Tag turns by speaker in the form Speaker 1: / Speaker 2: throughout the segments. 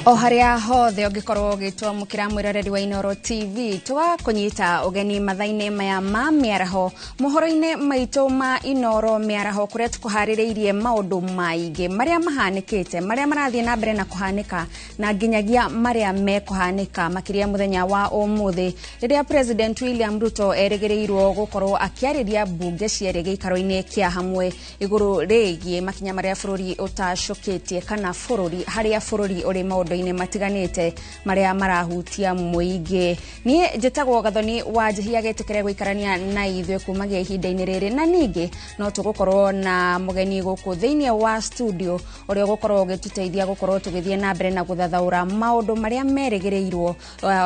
Speaker 1: O harĩa hothe ũngĩkorwo ũgĩtwamũkĩra, mwĩroreri wa Inooro TV, tũgakũnyita ũgeni mathaa-inĩ maya ma mĩaraho, mohoro-inĩ maitũ ma Inooro mĩaraho, kũrĩa tũkũharĩrĩirie maũndũ maingĩ marĩa mahanĩkĩte, marĩa marathiĩ na mbere na kũhanĩka, na nginyagia marĩa mekũhanĩka, makĩria mũthenya wa ũmũthĩ rĩrĩa President William Ruto erĩgĩrĩirwo gũkorwo akĩarĩria mbunge cierĩ gĩikaro-inĩ kĩa hamwe igũrũ rĩgiĩ makinya marĩa bũrũri ũtacũkĩtie, kana bũrũri harĩa bũrũri ũrĩ maũndũ-inĩ matiganĩte marĩa marahutia mũingĩ. Niĩ njĩtagwo Gathoni wa Njihia, gĩtĩkĩre gũikarania na ithuĩ kumagia ihinda-inĩ rĩrĩ, na ningĩ no tũgũkorwo na mũgeni gũkũ thĩinĩ wa studio ũrĩa ũgũkorwo ũgĩtũteithia gũkorwo tũgĩthiĩ na mbere na gũthathaũra maũndũ marĩa merĩgĩrĩirwo.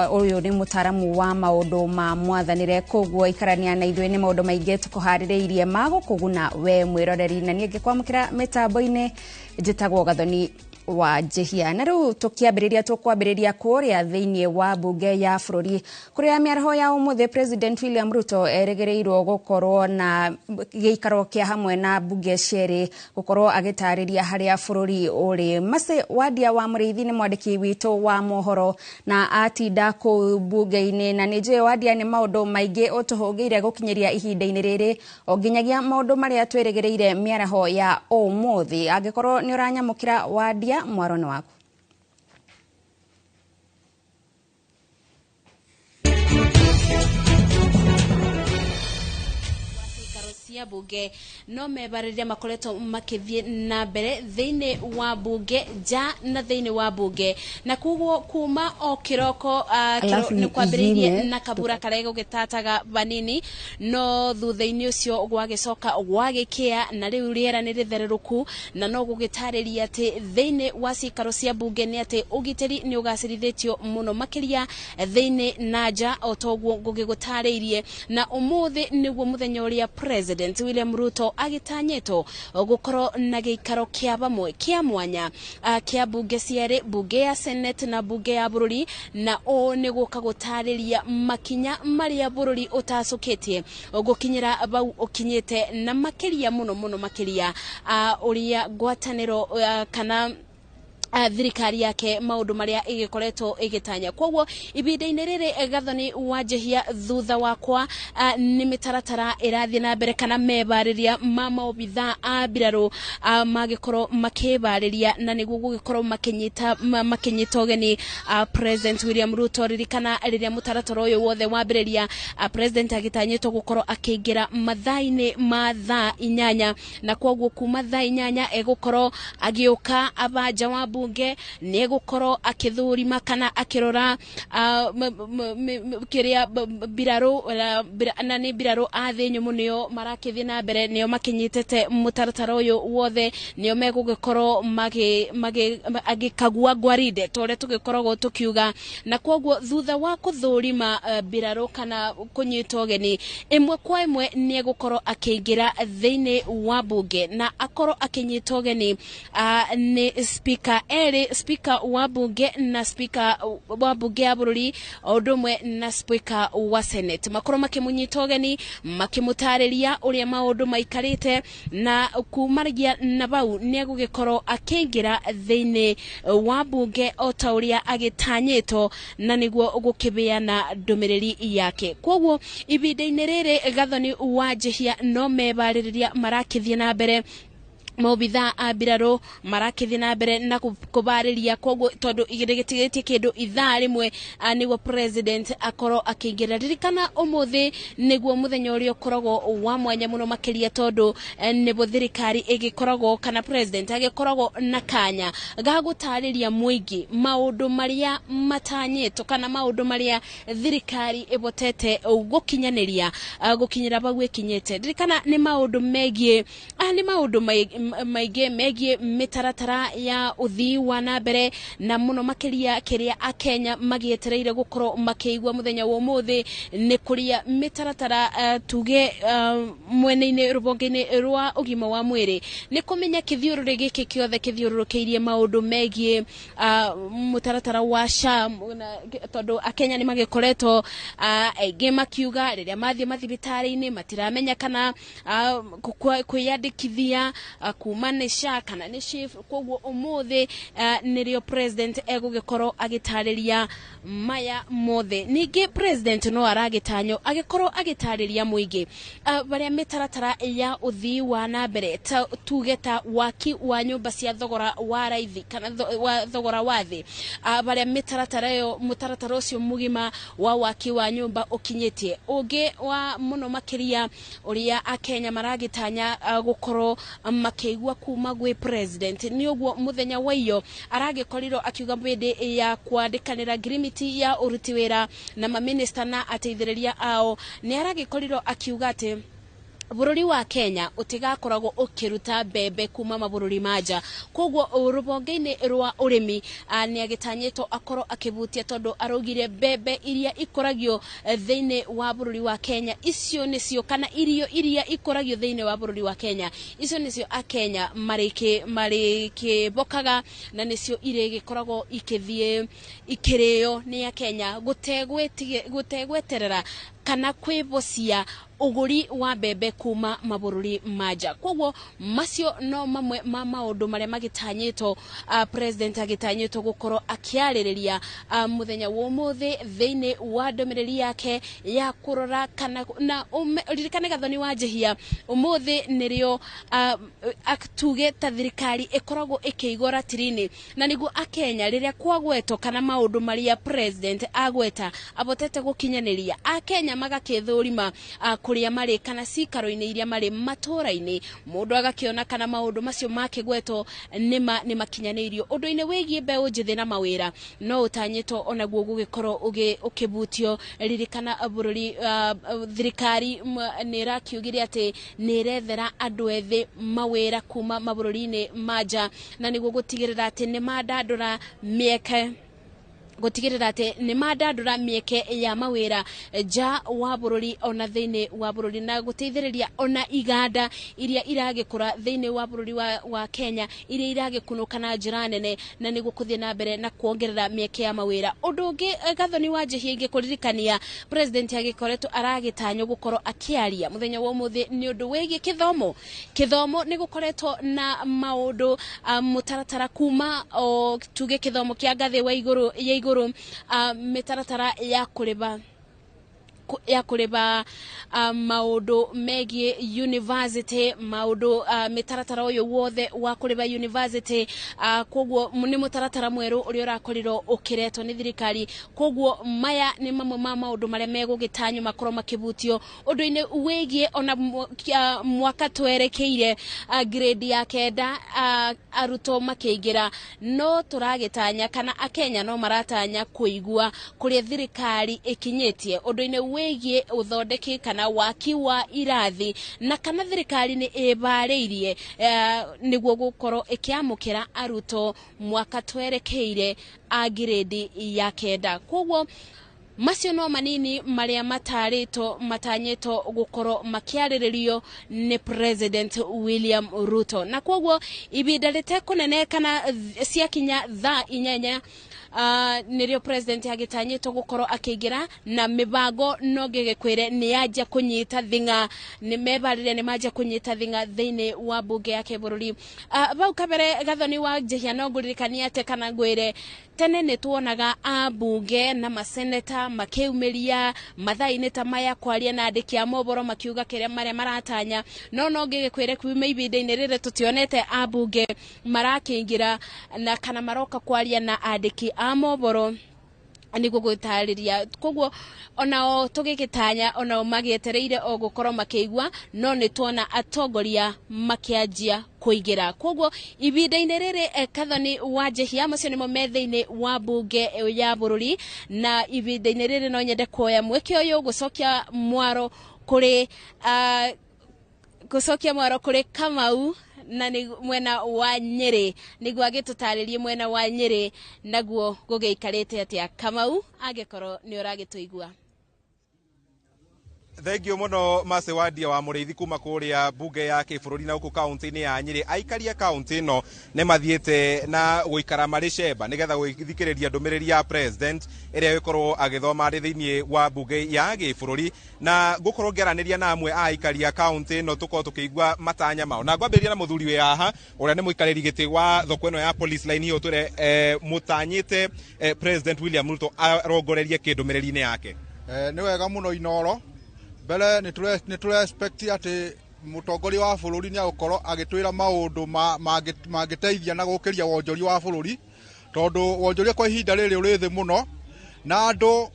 Speaker 1: Ũyũ nĩ mũtaramu wa maũndũ ma mwathanĩre, koguo ikarania na ithuĩ, nĩ maũndũ maingĩ tũkũharĩrĩirie ma gũkũguna we mwĩroreri. Na niĩ ngĩkwamũkĩra mĩtambo-inĩ njĩtagwo Gathoni wa Njihia. Na rĩu tũkĩambĩrĩria, tũkwambĩrĩria kũrĩa thĩinĩ wa mbunge ya bũrũri, kũrĩa mĩaraho ya ũmũthĩ President William Ruto erĩgĩrĩirwo gũkorwo na gĩikaro kĩa hamwe na mbunge cierĩ gũkorwo agĩtarĩria harĩa bũrũri ũrĩ. Mercy Wandia wa Mũrĩithi nĩ mwandĩki witũ wa mohoro na atinda kũu mbunge-inĩ, na nĩ njũĩ, Wandia, nĩ maũndũ maingĩ ũtũhũngĩire gũkinyĩria ihinda-inĩ rĩrĩ, o nginyagia maũndũ marĩa twĩrĩgĩrĩire mĩaraho ya ũmũthĩ. Angĩkorwo nĩ ũranyamũkĩra, Wandia, mwaro nĩ waku.
Speaker 2: Cikaro cia bunge no mebarĩria makoretwo makĩthiĩ na mbere thĩinĩ wa bunge, nja na thĩinĩ wa bunge, na koguo kuma o kĩroko
Speaker 3: Alafu
Speaker 2: nĩ kwambĩrĩirie
Speaker 3: izime.
Speaker 2: Na kabura karĩa gũgĩtataga vanini, no thutha-inĩ ũcio gwagĩcoka gwagĩkĩa, na rĩu rĩera nĩ rĩthererũku, na no gũgĩtarĩria atĩ thĩinĩ wa cikaro cia bunge nĩ atĩ ũgitĩri nĩ ũgacĩrithĩtio mũno makĩria thĩinĩ na nja, o toguo ngũgĩgũtarĩirie. Na ũmũthĩ nĩguo mũthenya ũrĩa President William Ruto agĩtanyĩtwo gũkorwo na gĩikaro kĩa bamwe kĩa mwanya kĩa bunge cierĩ, bunge ya Senate na bunge ya bũrũri, na ũũ nĩ gũka gũtarĩria makinya marĩa bũrũri ũtacũkĩtie gũkinyĩra bau ũkinyĩte, na makĩria mũno mũno makĩria ũrĩa ngwatanĩro kana thirikari yake maundu maria igikoretwo igitanya. Koguo ibinda-inĩ rĩrĩ, Gathoni wa Njihia, thutha wakwa nĩ mĩtaratara ĩrathiĩ na mbere kana mebarĩria ma maobitha a mbirarũ magĩkorwo makĩbarĩria na nĩguo gũgĩkorwo makĩnyita ũgeni President William Ruto. Ririkana rĩrĩa mũtaratara ũyũ wothe wambĩrĩria, President agĩtanyĩtwo gũkorwo akĩingĩra mathaa-inĩ ma thaa 8, na koguo kuma thaa 8 egũkorwo agĩũka abanja wa bunge, nĩ egũkorwo akĩthũrima kana akĩrora kĩrĩa mbirarũ na nĩ mbirarũ a thĩ nyũmũ nĩo marakĩthiĩ na mbere, nĩo makĩnyitĩte mũtaratara ũyũ wothe, nĩo megũgĩkorwo agĩkagua ngwarinde ta ũrĩa tũgĩkoragwo tũkiuga. Na koguo thutha wa kũthũrima mbirarũ kana kũnyita ũgeni ĩmwe kwa ĩmwe, nĩ egũkorwo akĩingĩra thĩinĩ wa bunge na akorwo akĩnyita ũgeni nĩ speaker erĩ, speaker wa bunge na speaker wa bunge ya bũrũri, o ũndũ ũmwe na speaker wa Senate, makorwo makĩmũnyita ũgeni makĩmũtarĩria ũrĩa maũndũ maikarĩte. Na kumaragia na bau nĩ egũgĩkorwo akĩingĩra thĩinĩ wa bunge o ta ũrĩa agĩtanyĩtwo, na nĩguo gũkĩbeana ndũmĩrĩri yake. Koguo ihinda-inĩ rĩrĩ, Gathoni wa Njihia, no mebarĩrĩria marakĩthiĩ na mbere, maobitha a mbirarũ marakĩthiĩ na mbere na kũbarĩria, koguo tondũ gĩtigĩtie kĩndũ ithaa 1 nĩguo President akorwo akĩingĩra. Ririkana ũmũthĩ nĩguo mũthenya ũrĩa ũkoragwo wa mwanya mũno makĩria, tondũ nĩguo thirikari ĩgĩkoragwo kana President agĩkoragwo na kanya ga gũtarĩria mũingĩ maũndũ marĩa matanyĩtwo kana maũndũ marĩa thirikari ĩbotete gũkinyanĩria gũkinyĩra bau ĩkinyĩte. Ririkana nĩ maũndũ megiĩ nĩ maũndũ maingĩ megiĩ mĩtaratara ya ũthii wa na mbere, na mũno makĩria kĩrĩa Akenya magĩetereire gũkorwo makĩigua mũthenya wa ũmũthĩ nĩ kũrĩa mĩtaratara tuge mwena-inĩ rũhonge-inĩ rwa ũgima wa mwĩrĩ, nĩ kũmenya kĩthiũrũrĩ gĩkĩ kĩothe kĩthiũrũrũkĩirie maũndũ megiĩ mũtaratara wa SHA, tondũ Akenya nĩ magĩkoretwo aingĩ makiuga rĩrĩa mathiĩ mathibitarĩ-inĩ matiramenya kana kwĩyandĩkithia. kuma nĩ SHA kana nĩ SHIF. Koguo ũmũthĩ nĩrĩo president egũgĩkorwo agĩtarĩria maya mothe. Ningĩ president no aragĩtanywo agĩkorwo agĩtarĩria mũingĩ barĩa mĩtaratara ya ũthii wa na mbere, ta tuge ta waki wa nyũmba cia thogora wa raithi kana wa thogora wa thĩ, barĩa mĩtaratara ĩyo, mũtaratara ũcio mũgima wa waki wa nyũmba ũkinyĩtie. Ũngĩ wa mũno makĩria ũrĩa akenya maragĩtanya gũkorwo makĩigua kuma gwĩ president nĩ ũguo mũthenya wa iyo aragĩkorirwo akiuga hĩndĩ ya kwandĩkanĩra ngirimiti ya ũruti wĩra na maminista na ateithĩrĩria ao, nĩ aragĩkorirwo akiuga atĩ bũrũri wa Kenya ũtigakoragwo ũkĩruta mbembe kuma mabũrũri ma nja. Koguo rũhonge-inĩ rwa ũrĩmi nĩ agĩtanyĩtwo akorwo akĩbutia, tondũ araugire mbembe iria ikũragio thĩinĩ wa bũrũri wa Kenya icio nĩcio, kana irio iria ikũragio thĩinĩ wa bũrũri wa Kenya icio nĩcio akenya marĩkĩbokaga, na nĩcio irĩgĩkoragwo ikĩthiĩ ikĩrĩo nĩ akenya gũtegweterera kana kwĩbocia ũgũri wa mbembe kuma mabũrũri ma nja. Koguo macio no mamwe ma maũndũ marĩa magĩtanyĩtwo, president agĩtanyĩtwo gũkorwo akĩarĩrĩria mũthenya wa ũmũthĩ thĩinĩ wa ndũmĩrĩri yake ya kũrora kana na ririkane Gathoni wa Njihia, ũmũthĩ nĩrĩo tuge ta thirikari ĩkoragwo ĩkĩigwo ratiri-inĩ, na nĩguo akenya rĩrĩa kwagwetwo kana maũndũ marĩa president agweta abotete gũkinyanĩria, akenya magakĩthũrima kũrĩa marĩ kana cikaro-inĩ iria marĩ matũra-inĩ, mũndũ agakĩona kana maũndũ macio makĩgwetwo nĩma nĩ makinyanĩirio. Ũndũ-inĩ wĩgiĩ mbeũ njĩthĩ na mawĩra no ũtanyĩtwo onaguo gũgĩkorwo ũkĩbutio. Ririkana bũrũri, thirikari nĩ ĩrakiugire atĩ nĩ ĩrethera andũ ethĩ mawĩra kuma mabũrũri-inĩ ma nja, na nĩguo gũtigĩrĩra atĩ nĩ mandandũra mĩeke, gũtigĩrĩra atĩ nĩ mandandũra mĩeke ya mawĩra nja wa bũrũri ona thĩinĩ wa bũrũri, na gũteithĩrĩria ona iganda iria iragĩkũra thĩinĩ wa bũrũri wa Kenya iria iragĩkunũka na njĩra nene, na nĩguo kũthiĩ na mbere na kuongerera mĩeke ya mawĩra. Ũndũ ũngĩ, Gathoni wa Njihia, ingĩkũririkania president agĩkoretwo aragĩtanywo gũkorwo akĩaria mũthenya wa ũmũthĩ nĩ ũndũ wĩgiĩ kĩthomo. Kĩthomo nĩ gũkoretwo na maũndũ, mũtaratara kuma o tuge kĩthomo kĩa ngathĩ wa igũrũ ya igũrũ, mĩtaratara ya kũrĩba maũndũ megiĩ university, maũndũ, mĩtaratara ũyũ wothe wa kũrĩba university. Koguo nĩ mũtaratara mwerũ ũrĩa ũrakorirwo ũkĩretwo nĩ thirikari. Koguo maya nĩ mamwe ma maũndũ marĩa megũgĩtanywo makorwo makĩbutio. Ũndũ-inĩ wĩgiĩ ona mwaka twerekeire, grade ya 9, arutwo makĩingĩra, no tũragĩtanya kana akenya no maratanya kũigua kũrĩa thirikari ĩkinyĩtie ũndũ-inĩ wĩgiĩ ũthondeki kana waki wa irathi, na kana thirikari nĩ ĩbarĩirie nĩguo gũkorwo ĩkĩamũkĩra arutwo mwaka twerekeire a grade ya 9. Koguo macio no manini marĩa matarĩtwo matanyĩtwo gũkorwo makĩarĩrĩrio nĩ President William Ruto. Na koguo ibinda rĩtekũnene kana ciakinya thaa 8, nĩrĩo president agĩtanyĩtwo gũkorwo akĩingĩra, na mĩbango no ngĩgĩkwĩre nĩ yanjia kũnyita thing'a, nĩ mebarĩria nĩ manjia kũnyita thing'a thĩinĩ wa mbunge ya kĩbũrũri. Bau kabere, Gathoni wa Njihia, no ngũririkanie atĩ kana ngwĩre tene nĩ tuonaga ambunge na maseneta makĩumĩria mathaa-inĩ ta maya kwaria na andĩki a mohoro makiuga kĩrĩa marĩa maratanya, no ngĩgĩkwĩre kuma ihinda-inĩ rĩrĩ tũtionete ambunge marakĩingĩra na kana maroka kwaria na andĩki a mohoro nĩguo gũtarĩria. Koguo onao tũgĩgĩtanya onao magĩetereire o gũkorwo makĩigua, no nĩ tuona atongoria makĩanjia kũingĩra. Koguo ihinda-inĩ rĩrĩ, Kathoni wa Njihia, macio nĩmo me thĩinĩ wa mbunge ya bũrũri, na ihinda-inĩ rĩrĩ no nyende kuoya mweke ũyũ gũcokia mwaro kũrĩ Kamau na nĩ mwena wa Nyĩrĩ, nĩguo agĩtũtarĩrie mwena wa Nyĩrĩ naguo gũgĩikarĩte atĩa. Kamau, angĩkorwo nĩ ũragĩtũigua.
Speaker 3: Thank you muno, Mercy Wandia wa Mũrĩithi kuma kũrĩa mbunge ya kĩbũrũri na gũkũ kaunti-inĩ ya Nyĩrĩ. Aikari a kaunti ĩno nĩ mathiĩte na gũikara marĩ cemba nĩgetha gũthikĩrĩria ndũmĩrĩri ya president ĩrĩa ĩgũkorwo agĩthoma arĩ thĩinĩ wa mbunge ya gĩbũrũri, na ngũkorwo ngĩaranĩria na amwe a aikari a kaunti ĩno tũkorwo tũkĩigua matanya mao. Na ngwambĩrĩria na mũthuri wĩ haha ũrĩa nĩ mũikarĩri gĩtĩ wa thoko ĩno ya Police Line. Hiyo twĩre mũtanyĩte President William Ruto arongorerie kĩ ndũmĩrĩri-inĩ yake?
Speaker 4: Nĩ wega mũno. Inoro mbere nĩ tũre expect atĩ mũtongoria wa bũrũri nĩ agũkorwo agĩtwĩra maũndũ mangĩteithia na gũkĩria wonjoria wa bũrũri, tondũ wonjoria kwa ihinda rĩrĩ ũrĩ thĩ mũno na andũ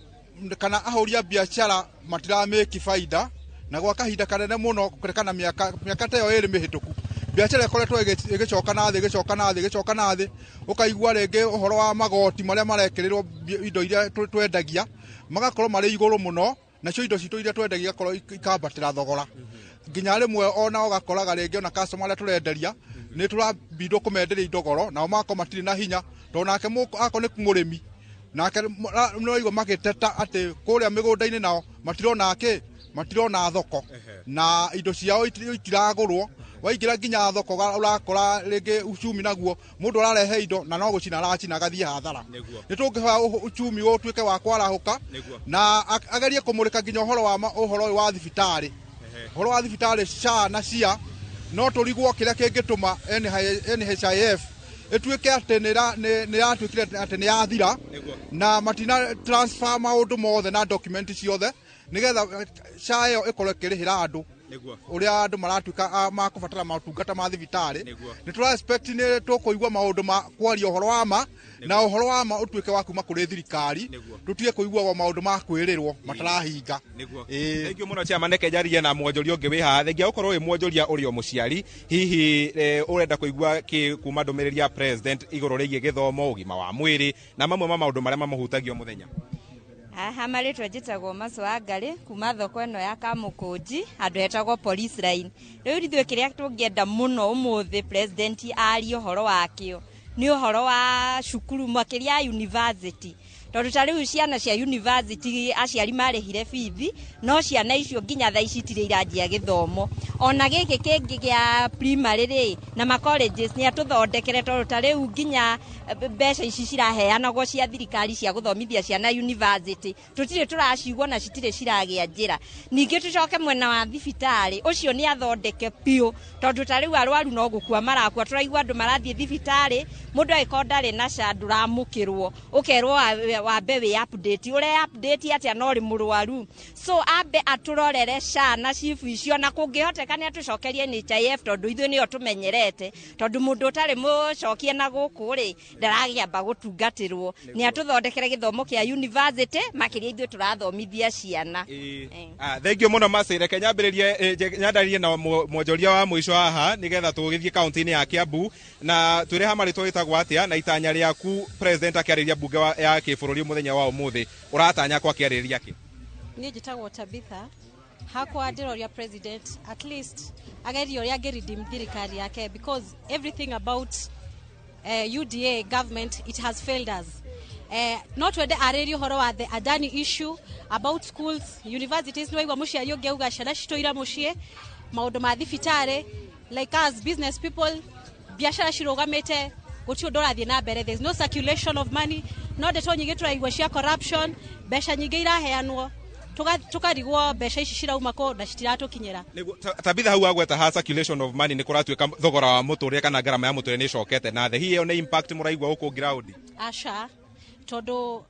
Speaker 4: kana ahũri a biacara matiramĩki baida, na gwa kahinda kanene mũno kana mĩaka ta ĩyo 2 mĩhĩtũku, biacara ĩkoretwo ĩgĩcoka na thĩ, ĩgĩcoka na thĩ, ĩgĩcoka na thĩ. Ũkaigua rĩngĩ ũhoro wa magoti marĩa marekĩrĩrwo indo iria twendagia magakorwo marĩ igũrũ mũno, nacio indo citũ iria twendagia igakorwo ikambatĩra thogora, nginya rĩmwe ona ũgakoraga rĩngĩ ona customer arĩa tũrenderia nĩ tũrabindwo kũmenderia indo goro, nao magakorwo matirĩ na hinya, tondũ nake akorwo nĩ mũrĩmi nake nĩwaigua magĩteta atĩ kũrĩa mĩgũnda-inĩ nao matirona kĩ, matirona thoko na indo ciao itiragũrwo. Waingĩra nginya thoko ũrakora rĩngĩ uchumi naguo mũndũ ararehe indo na no gũcina aracina, agathiĩ hathara. Nĩ tũngĩhoya uchumi ũtuĩke wa kwarahũka na agerie kũmũrĩka nginya ũhoro wa ũhoro ũyũ wa thibitarĩ, ũhoro wa thibitarĩ SHA na CIA. No tũrigwo kĩrĩa kĩngĩtũma NHIF ĩtuĩke atĩ nĩ yatuĩkire atĩ nĩ yathira na matina transfer maũndũ mothe na document ciothe nĩgetha SHA ĩyo ĩkorwo ĩkĩrĩhĩra andũ ũrĩa andũ maratuĩka makũbatara motungata ma thibitarĩ. Nĩ tũra expect nĩ tũkũigua maũndũ ma kwaria ũhoro wa ma, na ũhoro wa ma ũtuĩke wa kuma kũrĩ thirikari, tũtige kũiguagwo maũndũ ma kwĩrĩrwo matarahinga.
Speaker 3: Thank you mũno, chairman. Reke njarie na mwonjoria ũngĩ wĩ haha. Thengia gũkorwo wĩ mwonjoria ũrĩ o mũciari, hihi ũrenda kũigua kĩ kuma ndũmĩrĩri ya president igũrũ rĩgiĩ gĩthomo, ũgima wa mwĩrĩ na mamwe ma maũndũ marĩa mamũhutagia o mũthenya?
Speaker 5: Haha marĩtwa njĩtagwo Maco wa Ngarĩ kuma thoko ĩno ya Kamũkũnji, handũ hetagwo Police Line. Rĩu ithuĩ kĩrĩa tũngĩenda mũno ũmũthĩ president arie ũhoro wakĩo nĩ ũhoro wa cukuru, makĩria ya university, tondũ ta rĩu ciana cia university aciari marĩhire bithi, no ciana icio nginya thaa ici itirĩ iranjia gĩthomo. Ona gĩkĩ kĩngĩ gĩa primary rĩ na ma colleges nĩ atũthondekere, tondũ ta rĩu nginya mbeca ici ciraheanagwo cia thirikari cia gũthomithia ciana university tũtirĩ tũracigua na citirĩ ciragĩa njĩra. Ningĩ tũcoke mwena wa thibitarĩ, ũcio nĩ athondeke biũ, tondũ ta rĩu arwaru no gũkua marakua. Tũraigua andũ marathiĩ thibitarĩ, mũndũ angĩkorwo ndarĩ na SHA ndũramũkĩrwo, ũkerwo wambe wĩ update. Ũre update atĩa no ũrĩ mũrwaru? So ambe atũrorere SHA na SHIF icio, na kũngĩhoteka nĩ atũcokerie NHIF, tondũ ithuĩ nĩyo tũmenyerete, tondũ mũndũ ũtarĩ mũcokie na gũkũ rĩ ndaragĩamba gũtungatĩrwo. Nĩ atũthondekere gĩthomo kĩa university, makĩria ithuĩ tũrathomithia ciana.
Speaker 3: Ah, thank you mũno, Mercy. Reke nyambĩrĩrie nyandarie na mwonjoria wa mũico haha nĩgetha tũgĩthiĩ kaunti-inĩ ya Kiambu, na twĩre ha marĩtwa wĩtagwo atĩa na itanya rĩaku president akĩarĩria mbunge ya kĩbũrũri mũthenya wa ũmũthĩ ũratanya kwa kĩarĩrĩria kĩ?
Speaker 6: Niĩ njĩtagwo Tabitha. Hakwa ndĩroria president at least agerie ũrĩa angĩredeem thirikari yake, because everything about UDA government, it has failed us. No twende arĩrie ũhoro wa the Adani issue, about schools, universities. Nĩ waigua mũciari ũngĩ auga ciana citũire mũciĩ, maũndũ ma thibitarĩ. Like us business people, biacara cirũgamĩte, gũtirĩ ũndũ ũrathiĩ na mbere. There is no circulation of money. No ndeto nyingĩ tũraigua cia corruption, mbeca nyingĩ iraheanwo, tũkarigwo mbeca ici cirauma kũ na citiratũkinyĩra.
Speaker 3: Tabitha, hau agweta ha circulation of money, nĩ kũratuĩka thogora wa mũtũrĩre kana ngarama ya mũtũrĩre nĩ ĩcokete na thĩ. Hihi ĩyo nĩ impact mũraigua gũkũ ground?
Speaker 6: Aca, tondũ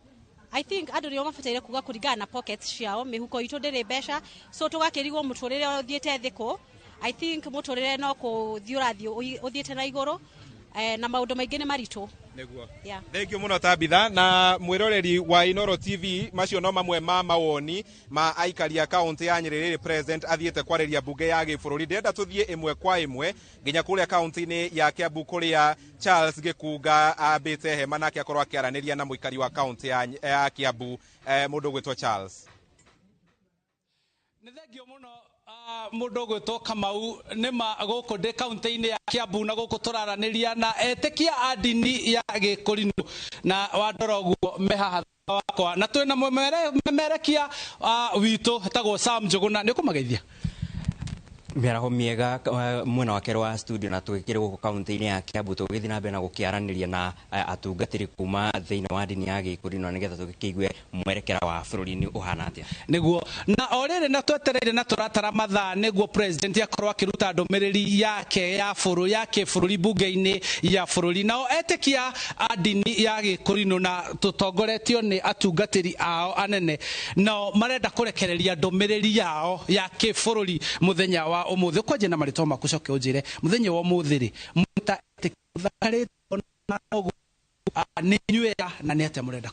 Speaker 6: I think andũ nĩo mabataire kuga kũringana na pockets ciao. Mĩhuko itũ ndĩrĩ mbeca, so tũgakĩrigwo mũtũrĩre ũthiĩte thĩ kũ. I think mũtũrĩre no kũthiĩ ũrathiĩ ũthiĩte na igũrũ, na maũndũ maingĩ nĩ maritũ. Yeah.
Speaker 3: Thank you mũno, Tabitha. Na mwĩroreri wa Inoro TV, macio no mamwe ma mawoni ma aikari a kaunti ya Nyĩrĩ rĩrĩ president athiĩte kwarĩria mbunge ya gĩbũrũri. Ndĩrenda tũthiĩ ĩmwe kwa ĩmwe nginya kũrĩa kaunti-inĩ ya Kiambu kũrĩa Charles Gĩkunga ambĩte hema nake akorwo akĩaranĩria na mũikari wa kaunti ya Kiambu, mũndũ ũgwĩtwo Charles.
Speaker 7: Nĩ thengio mũno, mũndũ ũgwĩtwo Kamau. Nĩ ma gũkũ ndĩ kaunti-inĩ ya Kiambu na gũkũ tũraranĩria na etĩkia a ndini ya Gĩkũrinũ, na wandora ũguo me haha. Wakwa na twina mwemerekia witũ etagwo Sam Njũgũna nĩ ũkũmageithia.
Speaker 8: Mĩaraho mĩega mwena wa kerĩ wa studio na tũgĩkĩrĩ gũkũ kaunti-inĩ ya Kiambu tũgĩthiĩ na mbere na gũkĩaranĩria na atungatĩri kuma thĩinĩ wa ndini ya Gĩkũrinũ nĩgetha tũgĩkĩigue mwerekera wa bũrũri-inĩ ũhana atĩa.
Speaker 7: Nĩguo na o rĩrĩ na twetereire na tũratara mathaa nĩguo president akorwo akĩruta ndũmĩrĩri yake ya bũrũri ya kĩbũrũri bunge-inĩ ya bũrũri. Nao etĩkia a ndini ya Gĩkũrinũ na tũtongoretio nĩ atungatĩri ao anene nao marenda kũrekereria ndũmĩrĩri yao ya kĩbũrũri mũthenya wa ũmũthĩ. Ũkwanjia na marĩtwa maku coke ũnjĩre mũthenya wa ũmũthĩ rĩ mũta etĩkia na ũguo nĩ inyuĩ na nĩ atĩa mũrenda.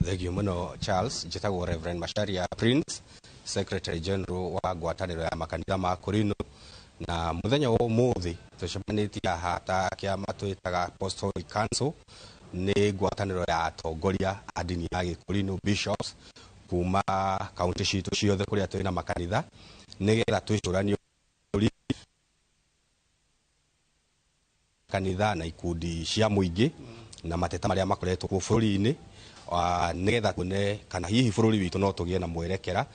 Speaker 9: Thengio mũno Charles, njĩtagwo Reverend Macharia Prince, Secretary General wa ngwatanĩro ya makanitha ma Kũrinũ, na mũthenya wa ũmũthĩ tũcemanĩtie haha ta kĩama twĩtaga Apostolic Council, nĩ ngwatanĩro ya atongoria a ndini ya Gĩkũrinũ bishops kuma kaunti citũ ciothe kũrĩa twĩna makanitha nĩgetha twĩcũranie kanitha na ikundi cia mũingĩ na mateta marĩa makoretwo kuo bũrũri-inĩ, nĩgetha tuone kana hihi bũrũri witũ no tũgĩe na mwerekera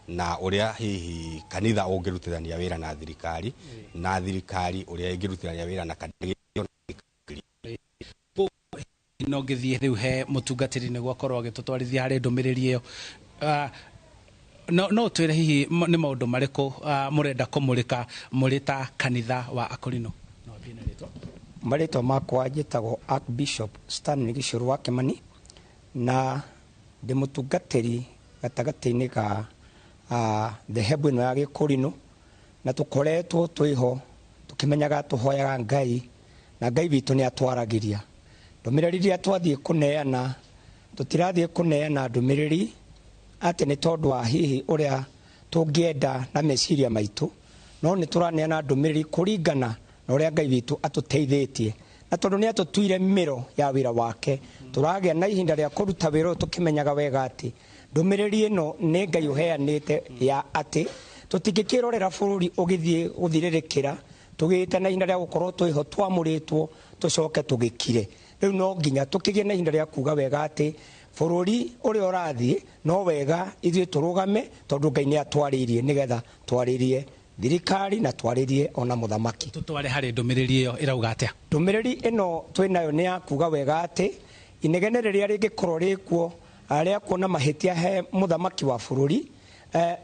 Speaker 9: na ũrĩa hihi kanitha ũngĩrutithania wĩra na thirikari na thirikari ũrĩa ĩngĩrutithania wĩra na kanitha.
Speaker 7: No ngĩthiĩ rĩu he mũtungatĩri nĩguo akorwo agĩtũtwarithia harĩ ndũmĩrĩri ĩyo. No twĩre hihi nĩ maũndũ marĩkũ mũrenda kũmũrĩka mũrĩ ta kanitha wa Akũrinũ? No ambie na rĩtwa.
Speaker 10: Marĩtwa makwa njĩtagwo Archbishop Stanley Gĩcũrũ wa Kĩmani na ndĩ mũtungatĩri gatagatĩ-inĩ ga dhehebu ĩno ya Gĩkũrinũ, na tũkoretwo twĩho tũkĩmenyaga tũhoyaga Ngai na Ngai witũ nĩ atwaragĩria ndũmĩrĩri iria twathiĩ kũneana. Tũtirathiĩ kũneana ndũmĩrĩri atĩ nĩ tondũ wa hihi ũrĩa tũngĩenda na meciria maitũ, no nĩ tũraneana ndũmĩrĩri kũringana na ũrĩa Ngai witũ atũteithĩtie, na tondũ nĩ atũtuire mĩro ya wĩra wake tũragĩa na ihinda rĩa kũruta wĩra ũyũ tũkĩmenyaga wega atĩ ndũmĩrĩri ĩno nĩ Ngai ũheanĩte ya atĩ tũtingĩkĩrorera bũrũri ũgĩthiĩ gũthirĩrĩkĩra tũgĩte na ihinda rĩa gũkorwo twĩho twamũrĩtwo tũcoke tũgĩkire. Rĩu no nginya tũkĩgĩe na ihinda rĩa kuga wega atĩ bũrũri ũrĩa ũrathiĩ no wega ithuĩ tũrũgame tondũ Ngai nĩ atwarĩirie nĩgetha twarĩrie thirikari na twarĩrie ona mũthamaki.
Speaker 7: Tũtware harĩ ndũmĩrĩri ĩyo ĩrauga atĩa?
Speaker 10: Ndũmĩrĩri ĩno twĩnayo nĩ ya kuga wega atĩ inegene rĩrĩa rĩngĩkorwo rĩkuo rĩa kuona mahĩtia he mũthamaki wa bũrũri,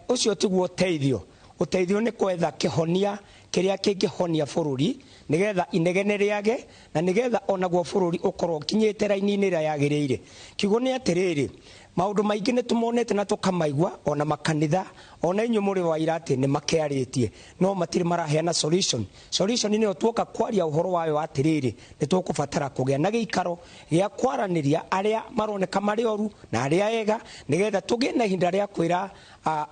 Speaker 10: ũcio tiguo ũteithio. Ũteithio nĩ kwetha kĩhonia kĩrĩa kĩngĩhonia bũrũri nĩgetha inegene rĩage na nĩgetha onaguo bũrũri ũkorwo ũkinyĩte raini-inĩ ĩrĩa yagĩrĩire. Kiugo nĩ atĩrĩrĩ, maũndũ maingĩ nĩ tũmonete na tũkamaigua ona makanitha ona inyuĩ mũrĩ wa ira atĩ nĩ makĩarĩtie no matirĩ maraheana solution. Solution nĩyo tuoka kwaria ũhoro wayo atĩrĩrĩ, nĩ tũkũbatara kũgĩa na gĩikaro gĩa kwaranĩria arĩa maroneka marĩ oru na arĩa ega nĩgetha tũgĩe na ihinda rĩa kwĩra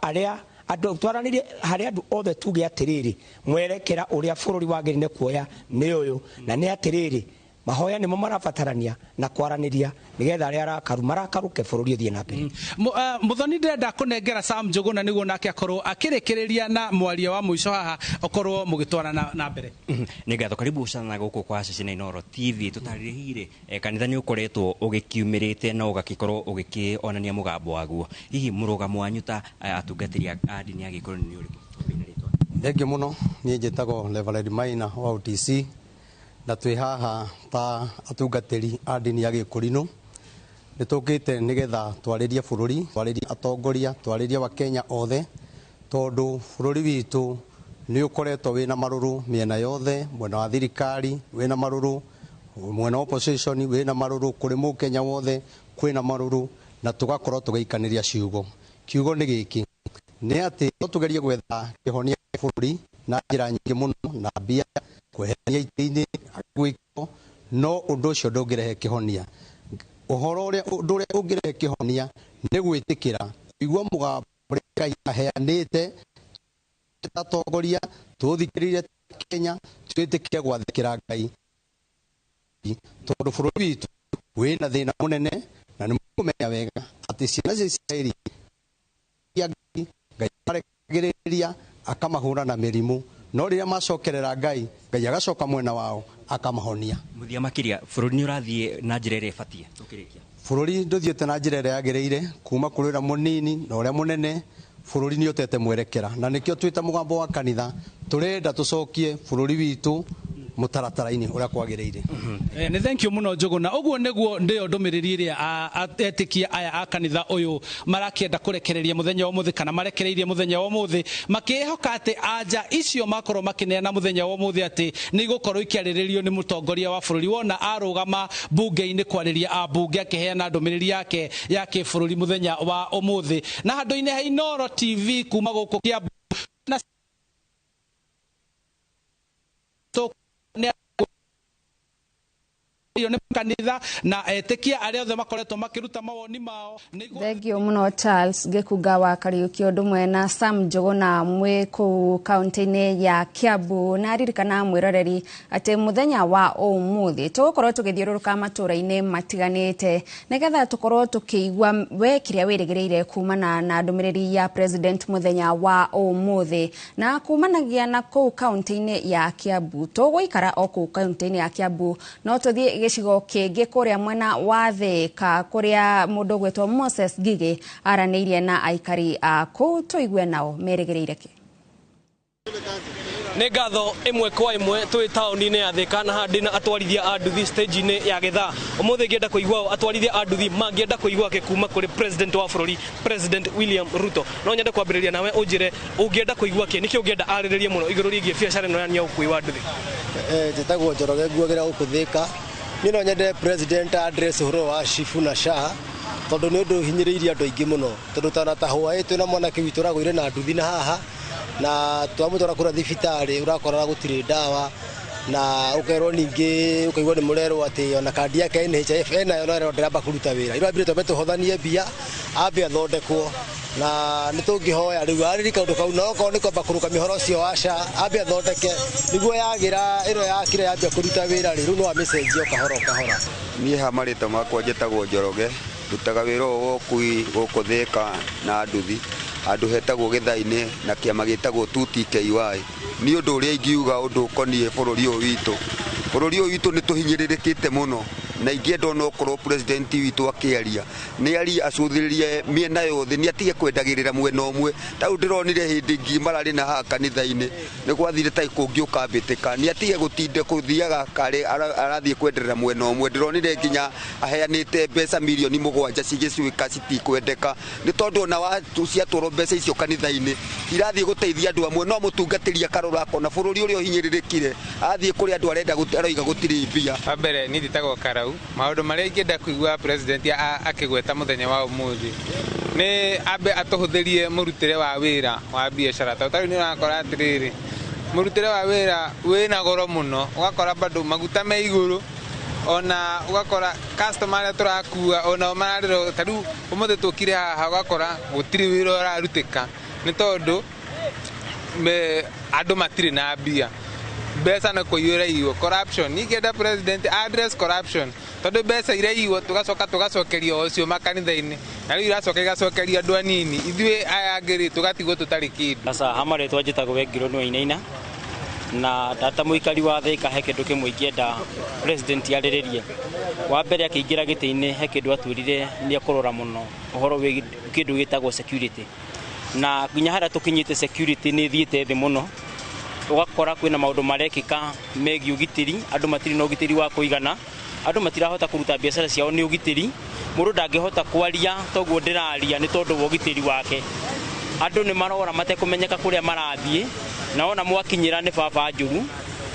Speaker 10: arĩa andũ twaranĩrie harĩ andũ othe tuge atĩrĩrĩ mwerekera ũrĩa bũrũri wagĩrĩire kuoya nĩ ũyũ, na nĩ atĩrĩrĩ mahoya nĩmo marabatarania na kwaranĩria nĩgetha arĩa arakaru marakaruke bũrũri ũthiĩ na mbere.
Speaker 7: Mũthoni ndĩrenda kũnengera Sam Njũgũna nĩguo nake akorwo akĩrĩkĩrĩria na mwaria wa mũico haha ũkorwo mũgĩtwara na mbere.
Speaker 8: Nĩ ngatho, karibu sana gũkũ kwa ceceni Inooro TV. Tũtarĩrie hihi rĩ, kanitha nĩ ũkoretwo ũgĩkiumĩrĩte na ũgagĩkorwo ũgĩkĩonania mũgambo waguo, hihi mũrũgamo wanyu ta atungatĩri a ndini ya Gĩkũyũ nĩ ũrĩkũ?
Speaker 11: Thengio mũno, niĩ njĩtagwo Reverend Maina wa UTC na twĩ haha ta atungatĩri a ndini ya Gĩkũrinũ. Nĩ tũkĩte nĩgetha twarĩrie bũrũri, twarĩrie atongoria, twarĩrie Wakenya othe, tondũ bũrũri witũ nĩ ũkoretwo wĩna marũrũ mĩena yothe, mwena wa thirikari wĩna marũrũ, mwena wa opposition wĩna marũrũ, kũrĩ mũkenya wothe kwĩna marũrũ, na tũgakorwo tũgĩikanĩria ciugo. Kiugo nĩ gĩkĩ, nĩ atĩ no tũgerie gwetha kĩhonia kĩa bũrũri na njĩra nyingĩ mũno na mbia kweheria itĩ-inĩ gwĩkwo, no ũndũ ũcio ndũngĩrehe kĩhonia. Ũhoro ũrĩa ũndũ ũrĩa ũngĩrehe kĩhonia nĩ gwĩtĩkĩra kũigua mũgambo ũrĩa Ngai aheanĩte atongoria, tũthikĩrĩrie Kenya, twĩtĩkĩre gwathĩkĩra Ngai, tondũ bũrũri witũ wĩna thĩna mũnene na nĩ mũkũmenya wega atĩ ciana cia Isiraeli Ngai marekagĩrĩria akamahũra na mĩrimũ, no rĩrĩa macokerera Ngai, Ngai agacoka mwena wao akamahonia.
Speaker 8: Mũthia makĩria bũrũri nĩ ũrathiĩ na njĩra ĩrĩa ĩbatiĩ tũkĩrĩkia.
Speaker 11: Bũrũri ndũthiĩte na njĩra ĩrĩa yagĩrĩire kuma kũrĩ ũrĩa mũnini na ũrĩa mũnene. Bũrũri nĩ ũtete mwerekera, na nĩkĩo twĩta mũgambo wa kanitha tũrenda tũcokie bũrũri witũ mũtaratara-inĩ ũrĩa kwagĩrĩire.
Speaker 7: Nĩ thank you mũno Njũgũna. Ũguo nĩguo ndĩyo ndũmĩrĩri ĩrĩa etĩkia aya a kanitha ũyũ marakĩenda kũrekereria mũthenya wa ũmũthĩ, kana marekereirie mũthenya wa ũmũthĩ, makĩĩhoka atĩ anja icio makorwo makĩneana mũthenya wa ũmũthĩ atĩ nĩ igũkorwo ikĩarĩrĩrio nĩ mũtongoria wa bũrũri wona arũgama bunge-inĩ kwarĩria ambunge akĩheana ndũmĩrĩri yake ya kĩbũrũri mũthenya wa ũmũthĩ. Na handũ-inĩ ha Inooro TV kuma gũkũ Kiambu na nĩ kanitha na etĩkia arĩa othe makoretwo makĩruta mawoni mao.
Speaker 1: Thengio mũno Charles Gĩkunga wa Kariũki ũndũ ũmwe na Sam Njũgũna mwĩ kũu kaunti-inĩ ya Kiambu. Na ririkana mwĩroreri atĩ mũthenya wa ũmũthĩ tũgũkorwo tũgĩthiũrũrũka matũũra-inĩ matiganĩte nĩgetha tũkorwo tũkĩigua we kĩrĩa wĩrĩgĩrĩire kumana na ndũmĩrĩri ya president mũthenya wa ũmũthĩ. Na kumanagia na kũu kaunti-inĩ ya Kiambu, tũgũikara o kũu kaunti-inĩ ya Kiambu, no tũthiĩ gĩcigo kĩngĩ kũrĩa mwena wa Thĩka kũrĩa mũndũ ũgwĩtwo Moses Ngigĩ aranĩirie na aikari a kũu, tũigue nao merĩgĩrĩire kĩ.
Speaker 12: Nĩ ngatho ĩmwe kwa ĩmwe twĩ taũni-inĩ ya Thĩka na haha ndĩna atwarithia a nduthi stage-inĩ ya Gĩthaa. Ũmũthĩ ngĩenda kũigua atwarithia a nduthi mangĩenda kũigua kĩ kuma kũrĩ president wa bũrũri, President William Ruto. No nyende kwambĩrĩria nawe ũnjĩre ũngĩenda kũigua kĩ, nĩkĩ ũngĩenda arĩrĩrie mũno igũrũ rĩgiĩ biacara ĩno ya ũkui wa nduthi?
Speaker 13: Njĩtagwo Njoroge, nguagĩra gũkũ Thĩka. Niĩ no nyende president address ũhoro wa SHIF na SHA, tondũ nĩ ũndũ ũhinyĩrĩirie andũ aingĩ mũno, tondũ tana ta hwaĩ twĩna mwanake witũ ũragũire na nduthi na haha, na twamũtwara kũrĩa thibitarĩ ũrakora gũtirĩ ndawa, na ũkerwo ningĩ ũkaigua nĩ mũrerwo atĩ ona kandi yake NHIF enayo no ĩrerwo ndĩramba kũruta wĩra. Irambire twambe tũhothanie mbia ambe athondekwo, na nĩ tũngĩhoya rĩu arĩri kaũndũ kau, na okorwo nĩ kwamba kũrũgamia ũhoro ũcio wa SHA ambe athondeke nĩguo yagĩra ĩno yakire yambia kũruta wĩra rĩ, rĩu no amĩcenjie o kahora o kahora.
Speaker 14: Niĩ ha marĩtwa makwa njĩtagwo Njoroge, ndutaga wĩra ũyũ wa ũkui gũkũ Thĩka na nduthi handũ hetagwo Gĩthaa-inĩ na kĩama gĩtagwo 2TKY. Nĩ ũndũ ũrĩa ingiuga ũndũ ũkoniĩ bũrũri ũyũ witũ. Bũrũri ũyũ witũ nĩ tũhinyĩrĩrĩkĩte mũno, na ingĩenda ona okorwo president witũ akĩaria nĩ arie acũthĩrĩrie mĩena yothe, nĩ atige kwendagĩrĩra mwena ũmwe. Ta rĩu ndĩronire hĩndĩ ngiri mararĩ na haha kanitha-inĩ nĩ gwathire ta kũngĩ ũkambĩtĩka, nĩ atige gũtinde kũthiaga karĩ arathiĩ kwenderera mwena ũmwe. Ndĩronire nginya aheanĩte mbeca mirioni 7 cigĩcuĩka citikwendeka, nĩ tondũ ona ciatwarwo mbeca icio kanitha-inĩ irathiĩ gũteithia andũ amwe, no mũtungatĩri akarora akona bũrũri ũrĩa ũhinyĩrĩrĩkire athiĩ kũrĩa andũ arenda aroiga gũtirĩ mbia.
Speaker 15: Wa mbere niĩ njĩtagwo Karau. Maũndũ marĩa ingĩenda kũigua president akĩgweta mũthenya wa ũmũthĩ nĩ ambe atũhũthĩrie mũrutĩre wa wĩra wa biacara, tondũ tarĩu nĩ ũrakora atĩrĩrĩ, mũrutĩre wa wĩra wĩna goro mũno, ũgakora bado maguta me igũrũ, ona ũgakora customer arĩa tũrakua onao mararĩrwo. Ta rĩu ũmũthĩ tũkire haha ũgakora gũtirĩ wĩra ũrarutĩka nĩ tondũ andũ matirĩ na mbia, mbeca nĩ kũiyũra iywo, corruption. Ningĩenda president address corruption, tondũ mbeca iraiywo tũgacoka tũgacokerio o cio makanitha-inĩ, na rĩu iracoka igacokerio andũ anini, ithuĩ aya angĩ rĩ tũgatigwo tũtarĩ kĩndũ.
Speaker 16: Sasa ha marĩtwa njĩtagwo Wengirwo nĩ Wainaina, na ndata mũikari wa Thĩka he kĩndũ kĩmwe ingĩenda president arĩrĩrie. Wa mbere akĩingĩra gĩtĩ-inĩ he kĩndũ atwĩrire nĩ ekũrora mũno ũhoro wĩgiĩ kĩndũ gĩtagwo security, na nginya harĩa tũkinyĩte security nĩ ĩthiĩte thĩ mũno. Ũgakora kwĩna maũndũ marekĩka megiĩ ũgitĩri, andũ matirĩ na ũgitĩri wa kũigana, andũ matirahota kũruta biacara ciao nĩ ũgitĩri, mũndũ ndangĩhota kwaria toguo ndĩraria nĩ tondũ wa ũgitĩri wake. Andũ nĩ marora matekũmenyeka kũrĩa marathiĩ, na ona mwakinyĩra nĩ baba njũru.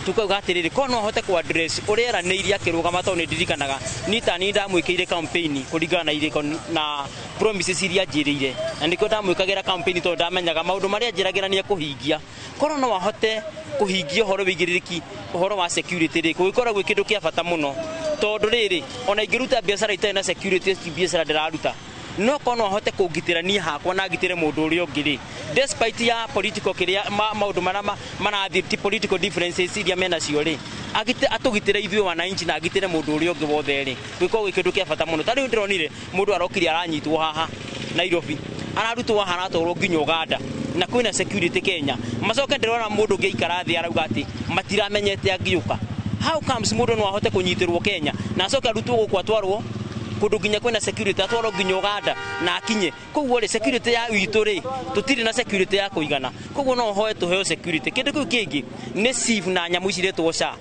Speaker 16: Tukauga atĩrĩrĩ, korwo no ahote kũ address ũrĩa eranĩirie akĩrũgama, tondũ nĩ ndirikanaga niĩ ta niĩ ndamwĩkĩire campaign kũringana na irĩko na promises iria anjĩrĩire, na nĩkĩo ndamwĩkagĩra campaign tondũ ndamenyaga maũndũ marĩa anjĩragĩra nĩ ekũhingia. Korwo no ahote kũhingia ũhoro wĩigĩrĩrĩki ũhoro wa security rĩ, gũgĩkorwo gwĩ kĩndũ kĩa bata mũno, tondũ rĩrĩ ona ingĩruta biacara itarĩ na security ti biacara ndĩraruta, no korwo no ahote kũngitĩra niĩ hakwa na ngitĩre mũndũ ũrĩa ũngĩ rĩ, despite ya political kĩrĩa maũndũ marĩa marathiĩ ti political differences iria menacio rĩ, atũgitĩre ithuĩ wananchi na agitĩre mũndũ ũrĩa ũngĩ wothe rĩ, gũgĩkorwo gwĩ kĩndũ kĩa bata mũno. Ta rĩu ndĩronire mũndũ arokire aranyitwo haha Nairobi, ararutwo haha aratwarwo nginya Uganda, na kwĩna security Kenya. Macoke ndĩrona mũndũ ũngĩ aikara thĩ arauga atĩ matiramenyete angĩũka. How comes mũndũ no ahote kũnyitĩrwo Kenya na acoke arutwo gũkũ atwarwo Kundu nginya kwina security atwarwo nginya Uganda na akinye. Koguo ri security ya witũ ri tutiri na security ya kuigana. Koguo no hoe tuheo security. Kindu kiu kingi ni chief na nyamu ici iretwo SHA.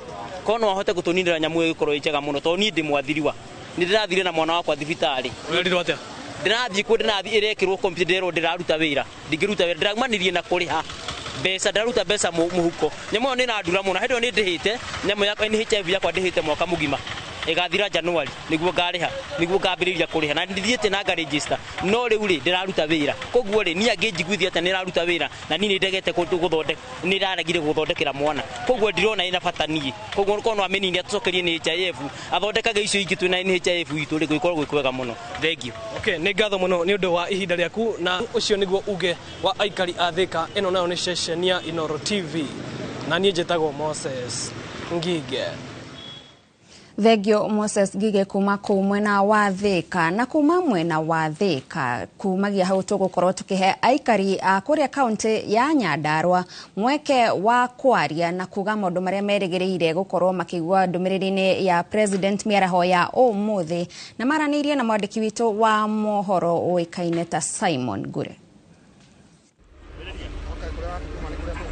Speaker 16: Kono ahote gutuninira nyamu igikorwo i njega muno tondu ni ndi mwathiriwa. Ni ndirathire na mwana wakwa thibitari.
Speaker 12: Ũrerirwo atia?
Speaker 16: Ndirathie kuo ndirathie irekirwo computer ndirwo ndiraruta wira. Ndingiruta wira ndiraumanirie na kuriha mbeca ndaruta mbeca muhuko. Nyamu ĩyo nĩ ĩrandura mũno. Hĩndĩ ĩyo nĩ ndĩhĩte nyamu yakwa NHIF yakwa ndĩhĩte mwaka mũgima. Ĩgathira January nĩguo ngarĩha nĩguo ngambĩrĩria kũrĩha na ndithiĩte na ngaregister no rĩu rĩ ndĩraruta wĩra. Koguo rĩ niĩ angĩnjiguithia atĩa nĩraruta wĩra na niĩ nĩndegete gũthondeka nĩraregire gũthondekera mwana. Koguo ndirona ĩna bata niĩ. Koguo korwo no amĩnine atũcokerie NHIF athondekage icio ingĩ twĩna NHIF itũ rĩ gũgĩkorwo gwĩ kwega mũno. Thank you.
Speaker 12: Okay, nĩ ngatho mũno nĩ ũndũ wa ihinda rĩaku na ũcio nĩguo uge wa aikari a Thika. Ĩno nayo nĩ ceceni ya Inooro TV na niĩ njĩtagwo Moses Ngige.
Speaker 1: Thengio Moses Ngige kuma kuu mwena wa Thika. Na kuma mwena wa Thika kumagia hau tugukorwo tukihe aikari a kuria kaunti ya Nyandarua mweke wa kwaria na kuga maundu maria merigiriire gukorwo makigua ndumiriri-ini ya President miaraho ya umuthi na maranirie na mwandiki witu wa mohoro uikaine ta Simon Ngure.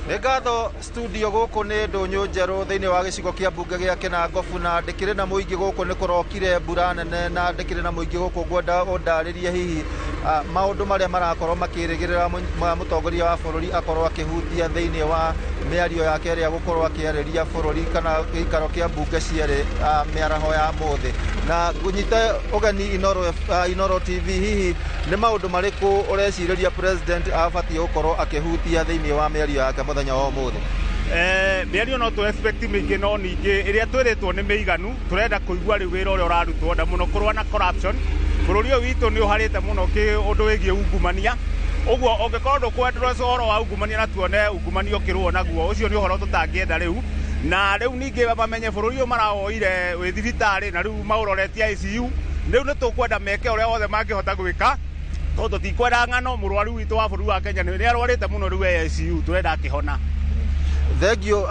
Speaker 17: Nĩ ngatho studio gũkũ nĩ ndũnyũ njerũ thĩinĩ wa gĩcigo kĩa mbunge gĩa Kĩnangobu na ndĩkĩrĩ na mũingĩ gũkũ nĩ kũrokire mbura nene na ndĩkĩrĩ na mũingĩ gũkũ ngwenda ũndarĩrie hihi maũndũ marĩa marakorwo makĩrĩgĩrĩra mũtongoria wa bũrũri akorwo akĩhutia thĩinĩ wa mĩario yake ĩrĩa gũkorwo akĩarĩria bũrũri kana gĩikaro kĩa mbunge cierĩ mĩaraho ya mũthĩ. Na ngũnyite ũgeni Inooro TV, hihi nĩ maũndũ marĩkũ ũrecirĩria President abatiĩ gũkorwo akĩhutia thĩinĩ wa mĩario yake mũthenya wa ũmũthĩ?
Speaker 18: Mĩario no tũ expect mĩingĩ no ningĩ ĩrĩa twĩrĩtwo nĩ mĩiganu. Tũrenda kũigua rĩu wĩra ũrĩa ũrarutwo na mũno kũrũa na corruption. Bũrũri ũyũ witũ nĩ ũharĩte mũno ũndũ wĩgiĩ ungumania. Ũguo ũngĩkorwo ndũkwendwo ũhoro wa ungumania na tuone ungumania ũkĩrũo naguo, ũcio nĩ ũhoro tũtangĩenda rĩu. Na rĩu ningĩ mamenye bũrũri ũyũ marawoire wĩ thibitarĩ na rĩu maũroretie ICU. Rĩu nĩ tũkwenda meke ũrĩa wothe mangĩhota gwĩka tondũ tũtikwenda ng'ano. Mũrwaru witũ wa bũrũri wa Kenya nĩ arwarĩte mũno rĩu e ICU, tũrenda akĩhona.
Speaker 17: Thengio.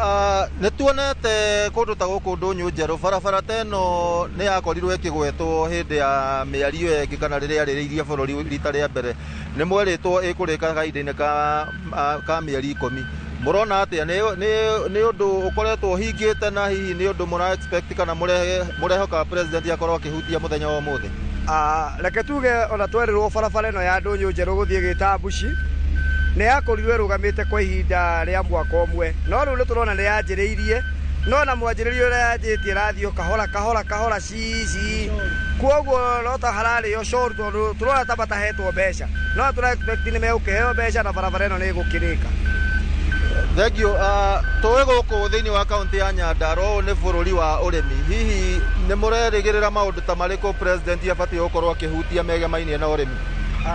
Speaker 17: Nĩ tuonete kũndũ ta gũkũ ndũnyũ njerũ barabara ta ĩno nĩ yakorirwo ĩkĩgwetwo hĩndĩ ya mĩario ĩngĩ kana rĩrĩa yarĩrĩirie bũrũri rita rĩa mbere. Nĩ mwerĩtwo ĩkũrĩka kahinda-inĩ ka mĩeri 10. Mũrona atĩa? Nĩ ũndũ ũkoretwo ũhingĩte na hihi nĩ ũndũ mũra expect kana mũrehoka President akorwo akĩhutia mũthenya wa ũmũthĩ?
Speaker 19: Reke tuge ona twerirwo barabara ĩno ya ndũnyũ njerũ gũthiĩ Gĩtambuci nĩ yakorirwo ĩrũgamĩte kwa ihinda rĩa mwaka ũmwe, no rĩu nĩ tũrona nĩ yanjĩrĩirie, no na mwanjĩrĩrio ũrĩa yanjĩtie ĩrathiĩ o kahora kahora kahora cici. Koguo no ta hararĩo coru tondũ tũrona ta matahetwo mbeca, no tũra expect nĩ megũkĩheo mbeca na barabara ĩno nĩ ĩgũkĩrĩka.
Speaker 17: Thengio. Tũĩ gũkũ thĩinĩ wa kaunti ya Nyandarua ũyũ nĩ bũrũri wa ũrĩmi, hihi nĩ mũrerĩgĩrĩra maũndũ ta marĩkũ President abatiĩ gũkorwo akĩhutia megemainie na ũrĩmi?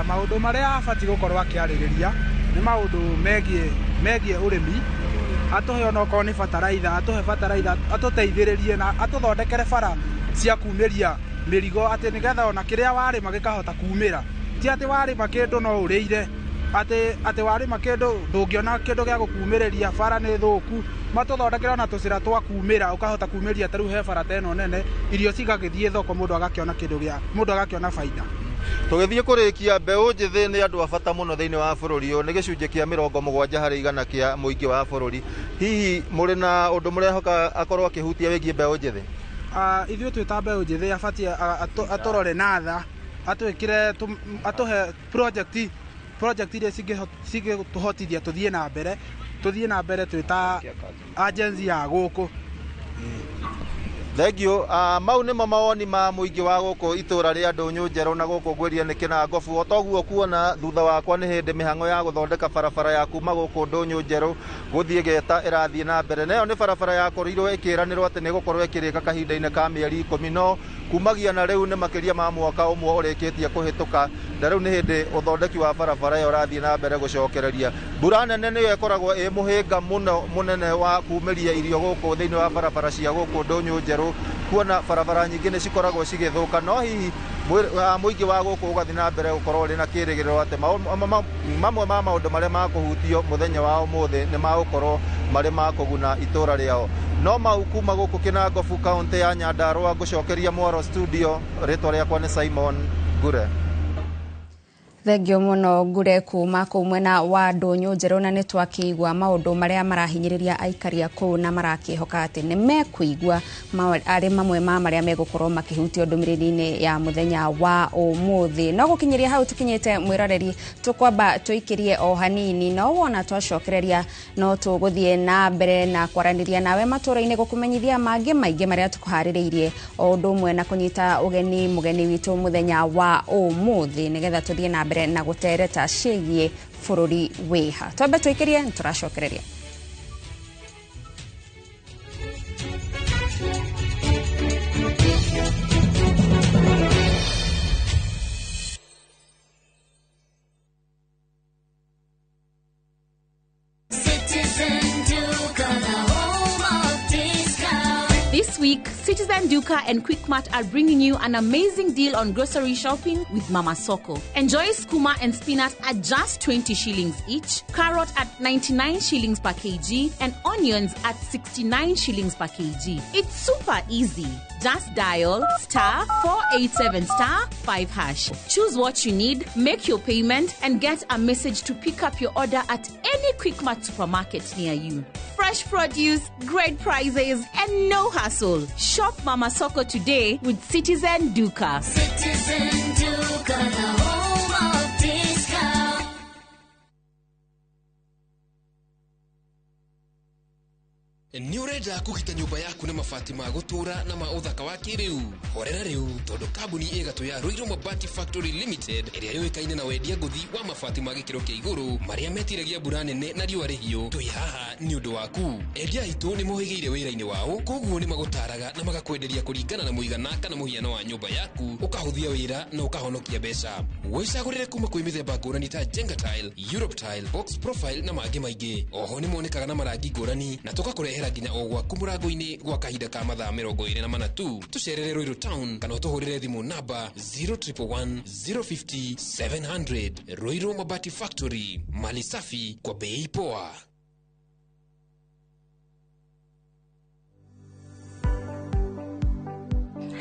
Speaker 20: Maũndũ marĩa abatiĩ gũkorwo akĩarĩrĩria nĩ maũndũ megiĩ ũrĩmi. Atũhe onokorwo nĩ bataraitha, atũhe bataraitha, atũteithĩrĩrie na atũthondekere bara cia kumĩria mĩrigo atĩ nĩgetha ona kĩrĩa warĩma gĩkahota kumĩra. Ti atĩ warĩma kĩndũ no ũrĩire, atĩ warĩma kĩndũ ndũngĩona kĩndũ gĩa gũkumĩrĩria, bara nĩ thũku. Matũthondekere ona tũcĩra twa kumĩra, ũkahota kumĩria ta rĩu he bara ta ĩno nene, irio cigagĩthiĩ thoko, mũndũ agakĩona kĩndũ gĩa, mũndũ agakĩona baida.
Speaker 17: Tũgĩthiĩ kũrĩkia, mbeũ njĩthĩ nĩ andũ a bata mũno thĩinĩ wa bũrũri ũyũ, nĩ gĩcunjĩ kĩa 70 harĩ igana kĩa mũingĩ wa bũrũri. Hihi mũrĩ na ũndũ mũrehoka akorwo akĩhutia wĩgiĩ mbeũ njĩthĩ?
Speaker 20: Ithuĩ twĩ ta mbeũ njĩthĩ abatiĩ atũrore na tha, atwĩkĩre, atũhe project iria cingĩtũhotithia tũthiĩ na mbere twĩ ta agency ya gũkũ.
Speaker 17: Thengio. Mau nĩmo mawoni ma mũingĩ wa gũkũ itũra rĩa ndũnyũ njerũ na gũkũ ngwĩria nĩ Kĩnangobu. O toguo kuona thutha wakwa nĩ hĩndĩ mĩhang'o ya gũthondeka barabara ya kuma gũkũ ndũnyũ njerũ gũthiĩ Geta ĩrathiĩ na mbere. Nayo nĩ barabara yakorirwo ĩkĩranĩrwo atĩ nĩ gũkorwo ĩkĩrĩka kahinda-inĩ ka mĩeri 10, no kumagia na rĩu nĩ makĩria ma mwaka ũmwe ũrĩkĩtie kũhĩtũka, na rĩu nĩ hĩndĩ ũthondeki wa barabara ĩyo ũrathiĩ na mbere gũcokereria. Mbura nene nĩyo ĩkoragwo ĩ mũhĩnga mũno mũnene wa kumĩria irio gũkũ thĩinĩ wa barabara cia gũkũ ndũnyũ njerũ, kuona barabara nyingĩ nĩ cikoragwo cigĩthũka. No hihi mũingĩ wa gũkũ ũgathiĩ na mbere gũkorwo ũrĩ na kĩrĩgĩrĩro atĩ mamwe ma maũndũ marĩa makũhutio mũthenya wa ũmũthĩ nĩ magũkorwo marĩ ma kũguna itũra rĩao. No mau kuma gũkũ Kĩnangobu kaunti ya Nyandarua, ngũcokeria Mwaro studio, rĩtwa rĩakwa nĩ Simon Ngure.
Speaker 1: Thengio mũno Ngure kuma kũu mwena wa Ndũnyũ Njerũ, na nĩ twakĩigua maũndũ marĩa marahinyĩrĩria aikari a kũu na marakĩhoka atĩ nĩ mekũigua arĩ mamwe ma marĩa megũkorwo makĩhutio ndũmĩrĩri-inĩ ya mũthenya wa ũmũthĩ. No gũkinyĩria hau tũkinyĩte mwĩroreri, tũkwamba tũikĩrie o hanini, no wona twacokereria no tũgũthiĩ na mbere na kwaranĩria nawe matũra-inĩ gũkũmenyithia mangĩ maingĩ marĩa tũkũharĩrĩirie, o ũndũ ũmwe na kũnyita ũgeni mũgeni witũ mũthenya wa ũmũthĩ nĩgetha tũthiĩ na mbere na gũtereta ciĩgiĩ bũrũri wĩha. Twambe tũikĩrie, tũracokereria.
Speaker 21: This week, Citizen Duka and Quickmart are bringing you an amazing deal on grocery shopping with Mama Soko. Enjoy skuma and spinach at just 20 shillings each, carrot at 99 shillings per kg, and onions at 69 shillings per kg. It's super easy. Just dial *487 *5#. Choose what you need, make your payment, and get a message to pick up your order at any Quickmart supermarket near you. Fresh produce, great prices, and no hassle. Shop Mama Soko today with Citizen Duka.
Speaker 22: Citizen Duka, the home of discount.
Speaker 23: Nĩ ũrenda kũgita nyũmba yaku na mabati ma gũtũũra na ma ũthaka wa kĩrĩu? Horera rĩu, tondũ kambuni ĩgatũ ya Ruiru Mabati Factory Limited ĩrĩa yũĩkaine na wendia ngũthi wa mabati ma gĩkĩro kĩa igũrũ marĩa metiragia mbura nene na riũa rĩhiũ, twĩ haha nĩ ũndũ waku. Endia aitũ nĩ mohĩgĩire wĩra-inĩ wao, koguo nĩ magũtaraga na magakwenderia kũringana na mũigana kana mũhiano wa nyũmba yaku, ũkahũthia wĩra na ũkahonokia mbeca. Wĩcagũrĩre kuma kwĩ mĩthemba ngũrani ta Jenga Tile, Europe Tile, Box Profile na mangĩ maingĩ. Oho nĩ monekaga na marangi ngũrani na tũgakũrehera nginya o gwaku mũrango-inĩ gwa kahinda ka mathaa 24 tu. Tũcerere Ruiru Town kana ũtũhũrĩre thimũ namba 0111 050 700. Ruiru Mabati Factory, mali safi kwa bei poa.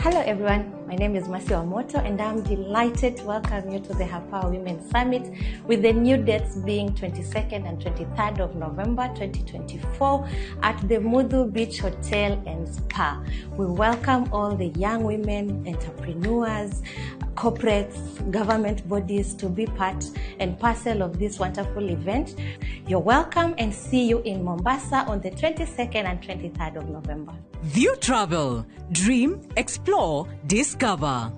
Speaker 24: Hello everyone, my name is Mercy Wamoto and I'm delighted to welcome you to the Hapower Women Summit, with the new dates being 22nd and 23rd of November 2024 at the Muthu Beach Hotel and Spa. We welcome all the young women, entrepreneurs, corporates, government bodies to be part and parcel of this wonderful event. You're welcome and see you in Mombasa on the 22nd and 23rd of November.
Speaker 25: View Travel. Dream, explore, discover.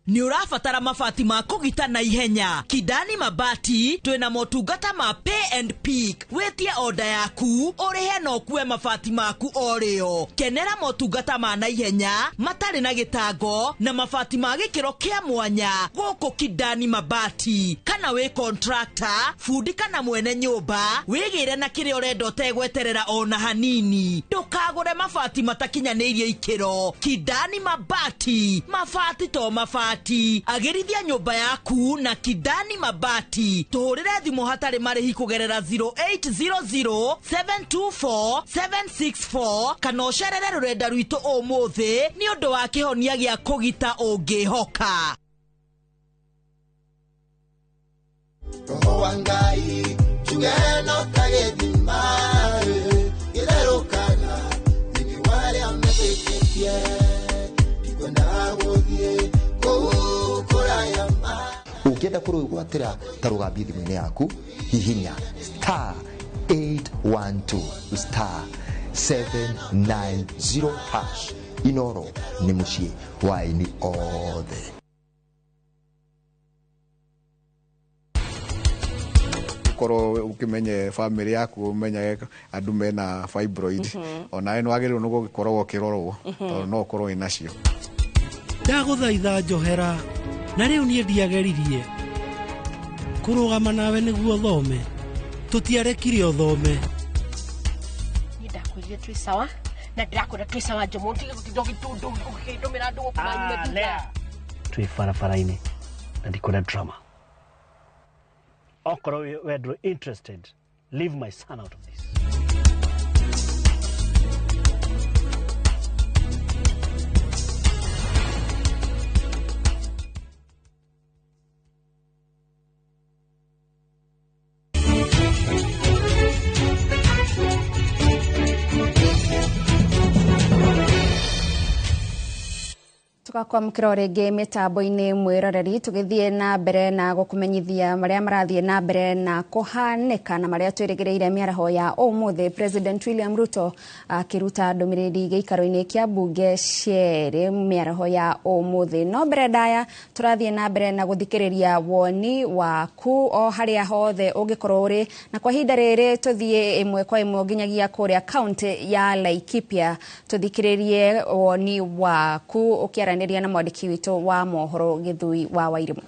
Speaker 26: Nĩ ũrabatara mabati ma kũgita na ihenya. Kidani Mabati twĩna motungata ma pay and pick. Wĩtie oda yaku ũrĩhe na ũkue mabati maku o rĩo. Kenera motungata ma na ihenya matarĩ na gĩtango na mabati ma gĩkĩro kĩa mwanya gũkũ Kidani Mabati. Kana wĩ contractor, bundi kana mwene nyũmba, wĩgĩre na kĩrĩa ũrenda ũtegweterera ona hanini. Ndũkagũre mabati matakinyanĩirie ikĩro. Kidani Mabati, mabati to mabati. Agĩrithia nyũmba yaku na Kidani Mabati. Tũhũrĩre thimũ hatarĩ marĩhi kũgerera 0800 724 764 kana ũcerere rũrenda rwitũ ũmũthĩ nĩ ũndũ wa kĩhonia gĩa kũgita ũngĩhoka.
Speaker 27: Roho wa Ngai njuge no ta gĩthima gĩtherũkaga thĩinĩ wa arĩa metĩkĩtie, ndikwenda gũthiĩ
Speaker 28: ũngĩenda kũrũgwatĩra ta rũgambi thimũ-inĩ yaku, hihinya star 812 star 790 hash. Inoro nĩ mũciĩ wa aini othe.
Speaker 29: Korwo ukimenye family yaku umenye andu mena fibroid, onawe nĩ wagĩrĩirwo nĩ gũgĩkorwo ũkĩrorwo tondũ no ũkorwo wĩna cio.
Speaker 30: Ndagũthaitha njohera na rĩu niĩ ndiageririe kũrũgama nawe nĩguo thome, tũtiarekire ũthome.
Speaker 31: Niĩ ndakwĩrire twĩ sawa na ndĩrakwĩra twĩ sawa Njomo, ntige gũtinda ũkĩndũmĩra ndũgũ kuma nyume thutha.
Speaker 32: Twĩ barabara-inĩ na ndikwenda drama.
Speaker 30: Okorwo we ndũrĩ interested, leave my son out of this.
Speaker 1: Tũgakwamũkĩra o rĩngĩ mĩtambo-inĩ mwĩroreri, tũgĩthiĩ na mbere na gũkũmenyithia marĩa marathiĩ na mbere na kũhanĩka na marĩa twĩrĩgĩrĩire mĩaraho ya ũmũthĩ. President William Ruto akĩruta ndũmĩrĩri gĩikaro-inĩ kĩa mbunge cierĩ mĩaraho ya ũmũthĩ. No mbere ndaya tũrathiĩ na mbere na gũthikĩrĩria woni waku o harĩa hothe ũngĩkorwo ũrĩ, na kwa ihinda rĩrĩ tũthiĩ ĩmwe kwa ĩmwe nginyagia kũrĩa kaunti ya Laikipia tũthikĩrĩrie woni waku ũkĩaranĩria na mwandĩki witũ wa mohoro Gĩthui wa Wairimu.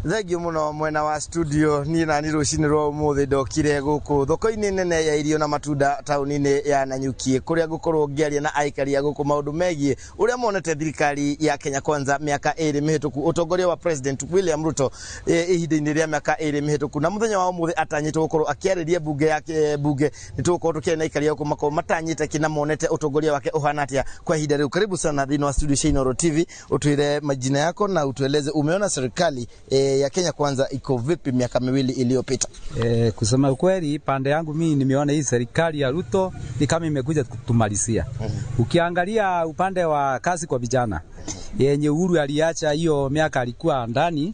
Speaker 2: Thengio muno mwena wa studio. Niĩ nani rũcinĩ rwa ũmũthĩ ndokire gũkũ thoko-inĩ nene ya irio na matunda taũni-inĩ ya Nanyuki, kũrĩa ngũkorwo ngĩaria na aikari a gũkũ maũndũ megiĩ ũrĩa monete thirikari ya Kenya Kwanza mĩaka 2 mĩhĩtũku, ũtongoria wa President William Ruto ihinda-inĩ rĩa mĩaka 2 mĩhĩtũku. Na mũthenya wa ũmũthĩ atanyĩtwo gũkorwo akĩarĩria bunge ya bunge. Nĩ tũgũkorwo tũkĩaria na aikari a gũkũ makorwo matanyĩte kĩ na monete ũtongoria wake ũhana atĩa kwa ihinda rĩu. Karibu sana thĩinĩ wa studio cia Inooro TV, ũtwĩre majina yako na utueleze umeona serikali ya Kenya Kwanza iko vipi miaka 2 iliyopita.
Speaker 3: Kusema ukweli, pande yangu mimi nimeona hii serikali ya Ruto ni kama imekuja kutumalizia. Ukiangalia upande wa kazi kwa vijana yenye Uhuru aliacha hiyo miaka alikuwa ndani,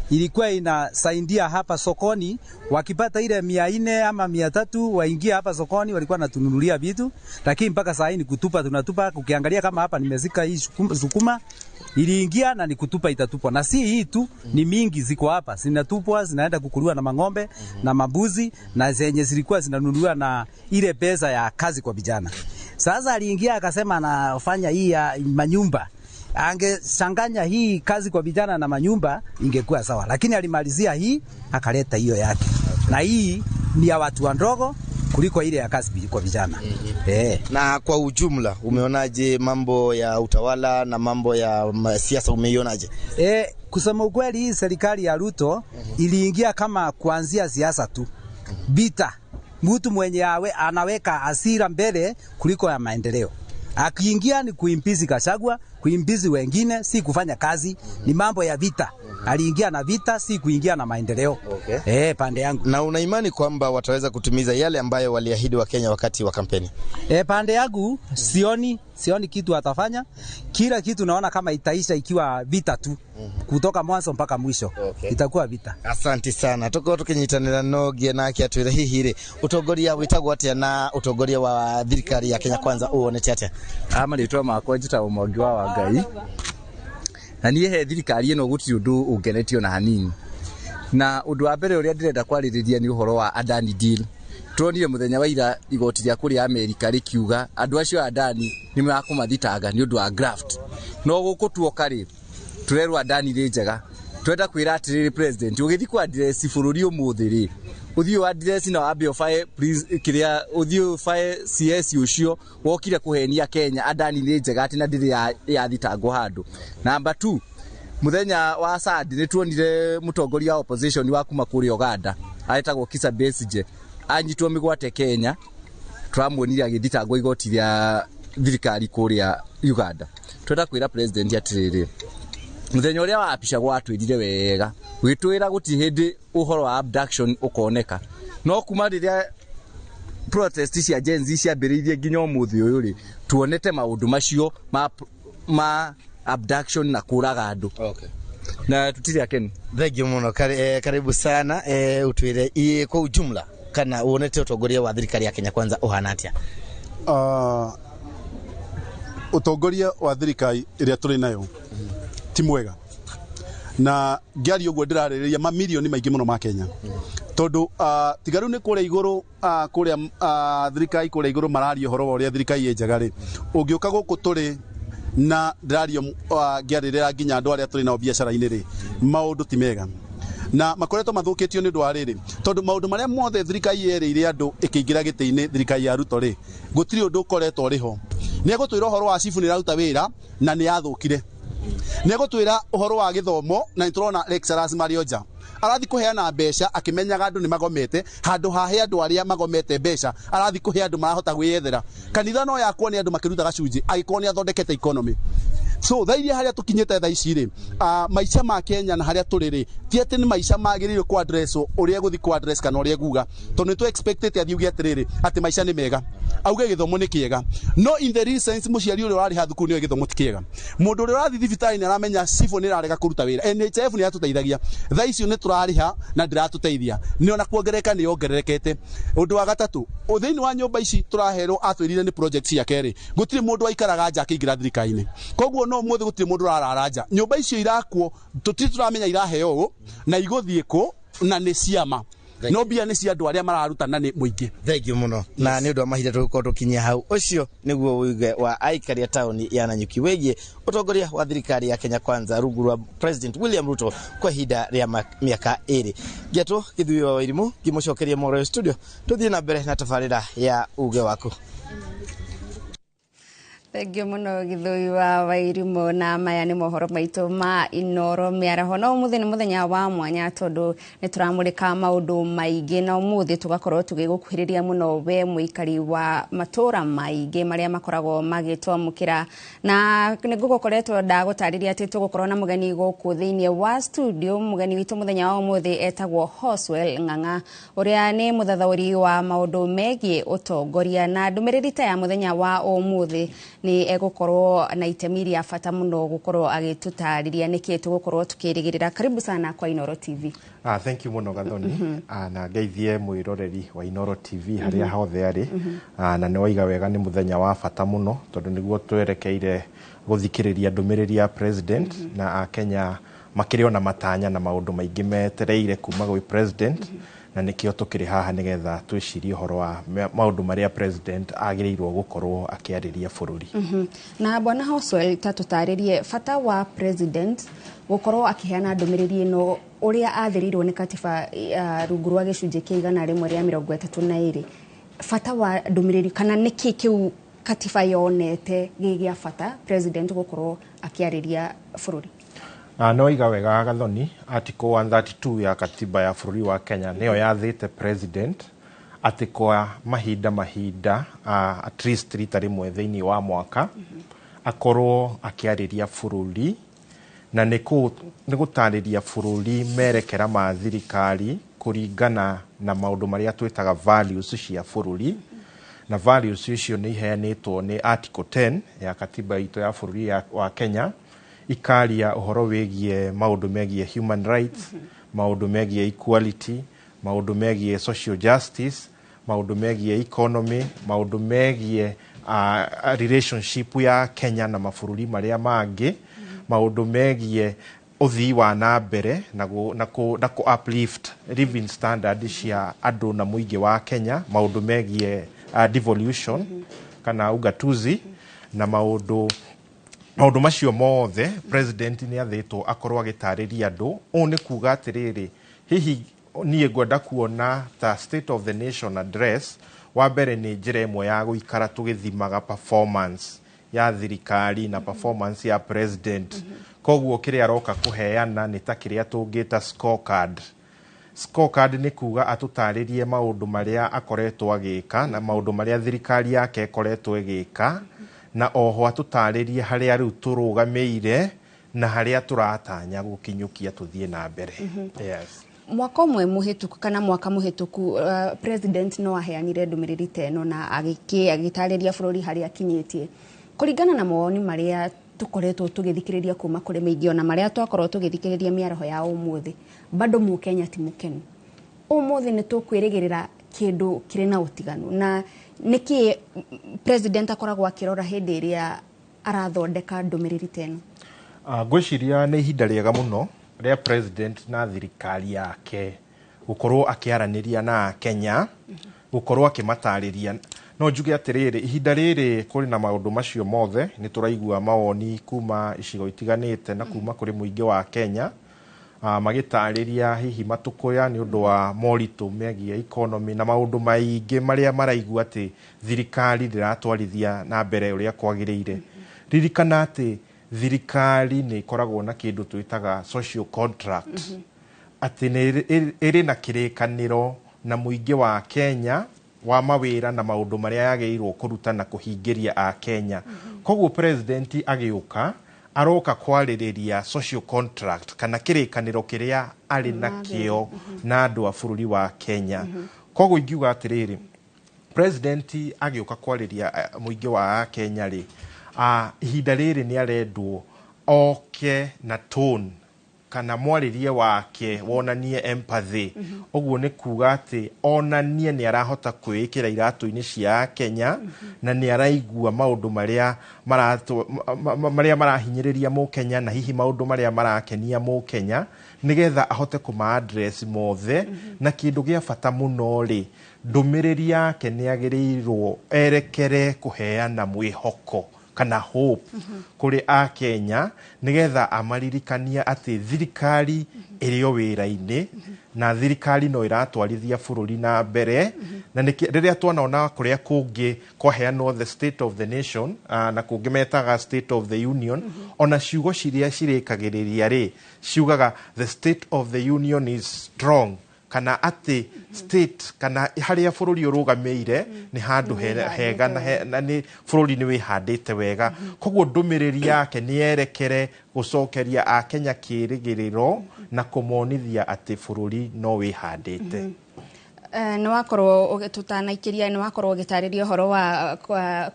Speaker 3: ilikuwa inasaidia hapa sokoni, wakipata ile 400 ama 300 waingia hapa sokoni, walikuwa wanatununulia vitu, lakini mpaka saa hii ni kutupa, tunatupa. Ukiangalia kama hapa nimezika hii sukuma iliingia na ni kutupa, itatupwa. Na si hii tu, ni mingi ziko hapa zinatupwa, zinaenda kukuliwa na mang'ombe na mabuzi, na zenye zilikuwa zinanunuliwa na ile pesa ya kazi kwa vijana. Sasa aliingia akasema anafanya hii ya manyumba. Angechanganya hii kazi kwa vijana na manyumba ingekuwa sawa, lakini alimalizia hii akaleta hiyo yake. Na hii ni ya watu wadogo kuliko ile ya kazi kwa vijana.
Speaker 2: Na kwa ujumla umeonaje mambo ya utawala na mambo ya siasa, umeionaje?
Speaker 3: Kusema ukweli, hii serikali ya Ruto iliingia kama kuanzia siasa tu. Bita mtu mwenye anaweka hasira mbele kuliko ya maendeleo. Akiingia ni kuimpizi Gachagua, kuimpizi wengine, si kufanya kazi, ni mambo ya vita. Aliingia na vita, si kuingia na maendeleo. Pande yangu.
Speaker 2: Na una imani kwamba wataweza kutimiza yale ambayo waliahidi wa Kenya wakati wa kampeni?
Speaker 3: Pande yangu sioni kitu atafanya. Kila kitu naona kama itaisha ikiwa vita tu. Kutoka mwanzo mpaka mwisho. Itakuwa vita.
Speaker 2: Asante sana. Tuko tukinyitanira nogie nake atwire hihi ri utongoria witagwo atia na utongoria wa thirikari ya Kenya Kwanza uonete atia?
Speaker 4: Marĩtwa makwa njĩtagwo Mwangi wa Wangai. Na niĩ he thirikari ĩno gũtirĩ ũndũ ũngenetio na hanini. Na ũndũ wa mbere ũrĩa ndĩrenda kwarĩrĩria nĩ ũhoro wa Adani deal. Tuonire mũthenya wa ira igoti rĩa kũrĩa Amerika rĩkiuga andũ acio a Adani nĩ makũmathitanga nĩ ũndũ wa graft. No gũkũ tuoka rĩ, tũrerwo Adani rĩ njega. Twenda kwĩra atĩrĩrĩ president, ũgĩthiĩ kwa address bũrũri ũmũthĩ rĩ, ũthiĩ wa address na wambe ũbae kĩrĩa ũthiĩ ũbae CS ũcio wokire kũhenia Kenya Adani nĩ njega atĩ na ndĩrĩ yathitangwo handũ. Number 2, mũthenya wa Sunday nĩ tuonire mũtongoria wa opposition wa kuma kũrĩa Uganda aretagwo Kizza Besigye anyitwo mĩgwate Kenya, tũramuonire agĩthitangwo igoti rĩa thirikari kũrĩa Uganda. Twenda kwĩra president atĩrĩrĩ, mũthenya ũrĩa wapicagwo atwĩrire wega, wĩtwĩra gũtirĩ hĩndĩ ũhoro wa abduction ũkoneka. No kuma rĩrĩa protest cia Gen Z ciambĩrĩirie nginya ũmũthĩ ũyũ rĩ, tuonete maũndũ macio ma abduction na kũraga andũ. Na tutirĩ akenu.
Speaker 2: Thank you mũno. Karibu sana. Utwĩre kwa ujumla kana uonete ũtongoria wa thirikari ya Kenya Kwanza ũhana atĩa?
Speaker 5: Ũtongoria wa thirikari ĩrĩa tũrĩ nayo ti mwega. Na ngĩaria ũguo ndĩrarĩrĩria mamirioni maingĩ mũno ma Kenya. Tondũ tiga rĩu nĩ kũrĩa igũrũ, kũrĩa thirikari kũrĩa igũrũ mararia ũhoro wa ũrĩa thirikari ĩ njega rĩ, ũngĩũka gũkũ tũrĩ na ndĩraria ngĩarĩrĩra nginya andũ arĩa tũrĩ nao biacara-inĩ rĩ, maũndũ ti mega. Na makoretwo mathũkĩtio nĩ ũndũ wa rĩrĩ, tondũ maũndũ marĩa mothe thirikari yerĩire andũ ĩkĩingĩra gĩtĩ-inĩ thirikari ya Ruto rĩ, gũtirĩ ũndũ ũkoretwo ũrĩ ho. Nĩ egũtwĩra ũhoro wa cibu nĩ ĩraruta wĩra na nĩ yathũkire. Nĩ egũtwĩra ũhoro wa gĩthomo, na nĩ tũrona lecturers marĩ o nja. Arathi kũheana mbeca akĩmenyaga andũ nĩ magomete, handũ hahe andũ arĩa magomete mbeca, arathi kũhe andũ marahota gwĩyethera. Kanitha no yakwo nĩ andũ makĩruta gacunjĩ, angĩkorwo nĩ athondekete economy. So thaa iria harĩa tũkinyĩte thaa ici rĩ, maica ma Kenya na harĩa tũrĩ rĩ, ti atĩ nĩ maica magĩrĩirwo kũ address ũrĩa egũthiĩ kũ address kana ũrĩa ekuga, tondũ nĩ tũ expectĩte athiĩ auge atĩrĩrĩ, atĩ maica nĩ mega, auge gĩthomo nĩ kĩega. No in the real sense, mũciari ũrĩa ũrarĩha thukuru nĩoĩ gĩthomo ti kĩega. Mũndũ ũrĩa ũrathiĩ thibitarĩ nĩ aramenya cibũ nĩ ĩrarega kũruta wĩra, NHIF nĩ yatũteithagia, thaa icio nĩ tũrarĩha na ndĩratũteithia, nĩ ona kuongerereka nĩ yongererekete. Ũndũ wa gatatũ, thĩinĩ wa nyũmba ici tũraherwo, atwĩrire nĩ project ciake rĩ, gũtirĩ mũndũ waikaraga nja akĩingĩra thirikari-inĩ. Koguo no ũmũthĩ gũtirĩ mũndũ ũrarara nja. Nyũmba icio irakwo, tũtirĩ tũramenya iraheo ũ na igũthiĩ kũ, na nĩ ciama, no mbia nĩ cia andũ arĩa mararuta na nĩ mũingĩ.
Speaker 2: Thank you mũno, na nĩ ũndũ wa mahinda tũgũkorwo tũkinyia hau. Ũcio nĩguo ũige wa aikari a taũni ya Nanyuki wĩgiĩ ũtongoria wa thirikari ya Kenya Kwanza rungu rwa President William Ruto kwa ihinda rĩa mĩaka 2. Ngĩetwo Gĩthuĩ wa Wairimu, ngĩmũcokeria Moro studio, tũthiĩ na mbere na tabarĩra ya uge waku.
Speaker 1: Thengiũ mũno Gĩthũi wa Wairimu, na maya nĩ mohoro maitũ ma Inoro mĩaraho. No ũmũthĩ nĩ mũthenya wa mwanya tondũ nĩ tũramũrĩka maũndũ maingĩ, na ũmũthĩ tũgakorwo tũgĩgũkuhĩrĩria mũno we mũikari wa matũra maingĩ marĩa makoragwo magĩtwamũkĩra. Na nĩ ngũgũkoretwo ndagũtarĩria atĩ tũgũkorwo na mũgeni gũkũ thĩinĩ wa studio. Mũgeni witũ mũthenya wa ũmũthĩ etagwo Hoswell Ng'ang'a, ũrĩa nĩ mũthathaũri wa maũndũ megiĩ ũtongoria, na ndũmĩrĩri ta ya mũthenya wa ũmũthĩ nĩ egũkorwo na itemi rĩa bata mũno gũkorwo agĩtũtarĩria nĩkĩ tũgũkorwo tukĩrĩgĩrĩra. Karibu sana kwa Inoro TV.
Speaker 6: Thank you mũno Gathoni. Na ngeithie mwĩroreri wa Inoro TV harĩa hothe arĩ. Na nĩ waiga wega, nĩ mũthenya wa bata mũno tondũ nĩguo twerekeire gũthikĩrĩria ndũmĩrĩri ya president, na akenya makĩrĩ ona matanya na maũndũ maingĩ metereire kuma gwĩ president, na nĩkĩo tũkĩrĩ haha nĩgetha twĩcirie ũhoro wa maũndũ marĩa president agĩrĩirwo gũkorwo akĩarĩria bũrũri.
Speaker 1: Na bwana Hoswell, ta tũtarĩrie bata wa president gũkorwo akĩheana ndũmĩrĩri ĩno ũrĩa athĩrĩirwo nĩ katiba rungu rwa gĩcunjĩ kĩa 132. Bata wa ndũmĩrĩri, kana nĩkĩ kĩu katiba yonete gĩ gĩa bata president gũkorwo akĩarĩria bũrũri?
Speaker 6: No iga wega Gathoni, Article 132 ya katiba ya bũrũri wa Kenya nĩyo yathĩte president atĩ kwa mahinda mahinda, at least rita rĩmwe thĩinĩ wa mwaka, akorwo akĩarĩria bũrũri, na nĩ gũtarĩria bũrũri merekera ma thirikari kũringana na maũndũ marĩa twĩtaga values cia bũrũri. Na values icio nĩ iheanĩtwo nĩ Article 10 ya katiba itũ ya bũrũri wa Kenya, ikaria ũhoro wĩgiĩ maũndũ megiĩ human rights, maũndũ megiĩ equality, maũndũ megiĩ social justice, maũndũ megiĩ economy, maũndũ megiĩ relationship ya Kenya na mabũrũri marĩa mangĩ, maũndũ megiĩ ũthii wa na mbere na kũ uplift living standard cia andũ na mũingĩ wa Kenya, maũndũ megiĩ devolution kana ugatuzi, na maũndũ macio mothe president nĩ athĩtwo akorwo agĩtarĩria andũ. Ũũ nĩ kuga atĩrĩrĩ, hihi niĩ ngwenda kuona ta state of the nation address wa mbere nĩ njĩra ĩmwe ya gũikara tũgĩthimaga performance ya thirikari na performance ya president. Koguo kĩrĩa aroka kũheana nĩ ta kĩrĩa tũngĩta scorecard. Scorecard nĩ kuga atũtarĩrie maũndũ marĩa akoretwo agĩka na maũndũ marĩa thirikari yake ĩkoretwo ĩgĩka, na oho atũtarĩrie harĩa rĩu tũrũgamĩire na harĩa tũratanya gũkinyũkia tũthiĩ na mbere. Yes.
Speaker 1: Mwaka ũmwe mũhĩtũku kana mwaka mũhĩtũku, president no aheanire ndũmĩrĩri ta ĩno na agĩtarĩria bũrũri harĩa akinyĩtie. Kũringana na mawoni marĩa tũkoretwo tũgĩthikĩrĩria kuma kũrĩ mĩingĩ, ona marĩa twakorwo tũgĩthikĩrĩria mĩaraho ya ũmũthĩ, bado mũkenya ti mũkenu. Ũmũthĩ nĩ tũkwĩrĩgĩrĩra kĩndũ kĩrĩ na ũtiganu, na nĩkĩ president akoragwo akĩrora hĩndĩ ĩrĩa arathondeka ndũmĩrĩri ta ĩno?
Speaker 6: Ngwĩciria nĩ ihinda rĩega mũno rĩa president na thirikari yake gũkorwo akĩaranĩria na Akenya, gũkorwo akĩmatarĩria. No njuge atĩrĩrĩ, ihinda rĩrĩ kũrĩ na maũndũ macio mothe, nĩ tũraigua mawoni kuma icigo itiganĩte na kuma kũrĩ mũingĩ wa Kenya, magĩtarĩria hihi matũkũya nĩ ũndũ wa moritũ megiĩ economy na maũndũ maingĩ marĩa maraigua atĩ thirikari ndĩratwarithia na mbere ũrĩa kwagĩrĩire. Ririkana atĩ Thirikari nĩ ĩkoragwo na kĩndũ twĩtaga social contract, atĩ nĩ ĩrĩ na kĩrĩkanĩro na mũingĩ wa Kenya wa mawĩra na maũndũ marĩa yagĩrĩirwo kũruta na kũhingĩria a Kenya. Koguo president agĩũka aroka kwarĩrĩria social contract kana kĩrĩkanĩro kĩrĩa arĩ nakĩo na andũ a bũrũri wa Kenya. Koguo ingiuga atĩrĩrĩ, president agĩũka kwarĩria mũingĩ wa Kenya rĩ, ihinda rĩrĩ nĩ arendwo oke na tone kana mwarĩrie wake wonanie empathy. Ũguo nĩ kuga atĩ onanie nĩ arahota kwĩĩkĩra iratũ-inĩ cia Kenya na nĩ araigua maũndũ marĩa marĩa marahinyĩrĩria mũkenya na hihi maũndũ marĩa marakenia mũkenya, nĩgetha ahote kũma address mothe. Na kĩndũ gĩa bata mũno rĩ, ndũmĩrĩri yake nĩ agĩrĩirwo erekere kũheana mwĩhoko kana hope kũrĩ akenya, nĩgetha amaririkania atĩ thirikari ĩrĩ o wĩra-inĩ na thirikari no ĩratwarithia bũrũri na mbere. Na rĩrĩa twanona kũrĩa kũngĩ kwaheanwo the state of the nation, na kũngĩ metaga state of the union, ona ciugo ciria cirĩkagĩrĩria rĩ ciugaga the state of the union is strong, kana atĩ state kana harĩa bũrũri ũrũgamĩire nĩ handũ hega na nĩ bũrũri nĩ wĩhandĩte wega. Koguo ndũmĩrĩri yake nĩ yerekere gũcokeria akenya kĩrĩgĩrĩro na kũmonithia atĩ bũrũri no wĩhandĩte.
Speaker 1: Nĩ wakorwo tũtanaikĩria, nĩ wakorwo ũgĩtarĩria ũhoro wa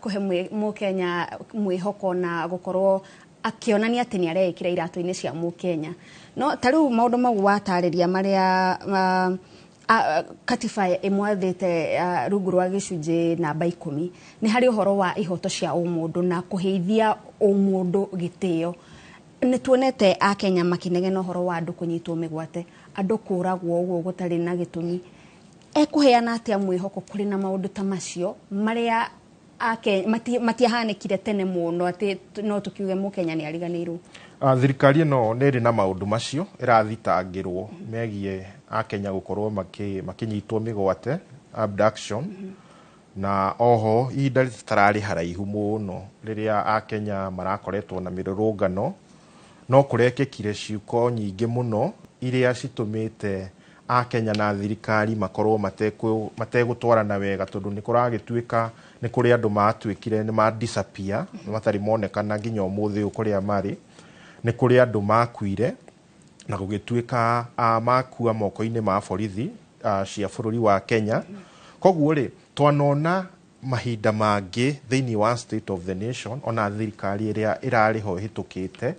Speaker 1: kũhe mũkenya mwĩhoko na gũkorwo akĩonania atĩ nĩ areĩkĩra iratũ-inĩ cia mũkenya. No ta rĩu maũndũ mau watarĩria marĩa katiba ĩmwathĩte rungu rwa gĩcunjĩ namba 10, nĩ harĩ ũhoro wa ihoto cia ũmũndũ na kũheithia ũmũndũ gĩtĩo. Nĩ tuonete akenya makĩnegena ũhoro wa andũ kũnyitwo mĩgwate, andũ kũragwo ũguo gũtarĩ na gĩtũmi. Ekũheana atĩa mwĩhoko kũrĩ na maũndũ ta macio marĩa matiahanĩkire tene mũno atĩ no tũkiuge mũkenya nĩ ariganĩirwo?
Speaker 6: Thirikari ĩno nĩ ĩrĩ na maũndũ macio ĩrathitangĩrwo megiĩ akenya gũkorwo makĩnyitwo mĩgwate, abduction. Na oho ihinda rĩtararĩ haraihu mũno rĩrĩa akenya marakoretwo na mĩrũrũngano, no kũrekĩkire ciuko nyingĩ mũno iria citũmĩte akenya na thirikari makorwo mategũtwarana wega, tondũ nĩ kũragĩtuĩka nĩ kũrĩ andũ matuĩkire nĩ ma disappear, matarĩ monekana nginya ũmũthĩ ũyũ kũrĩa marĩ. Nĩ kũrĩ andũ makuire na gũgĩtuĩka makua moko-inĩ ma borithi cia bũrũri wa Kenya. Koguo rĩ, twanona mahinda mangĩ thĩinĩ wa state of the nation, ona thirikari ĩrĩa ĩrarĩ ho ĩhĩtũkĩte,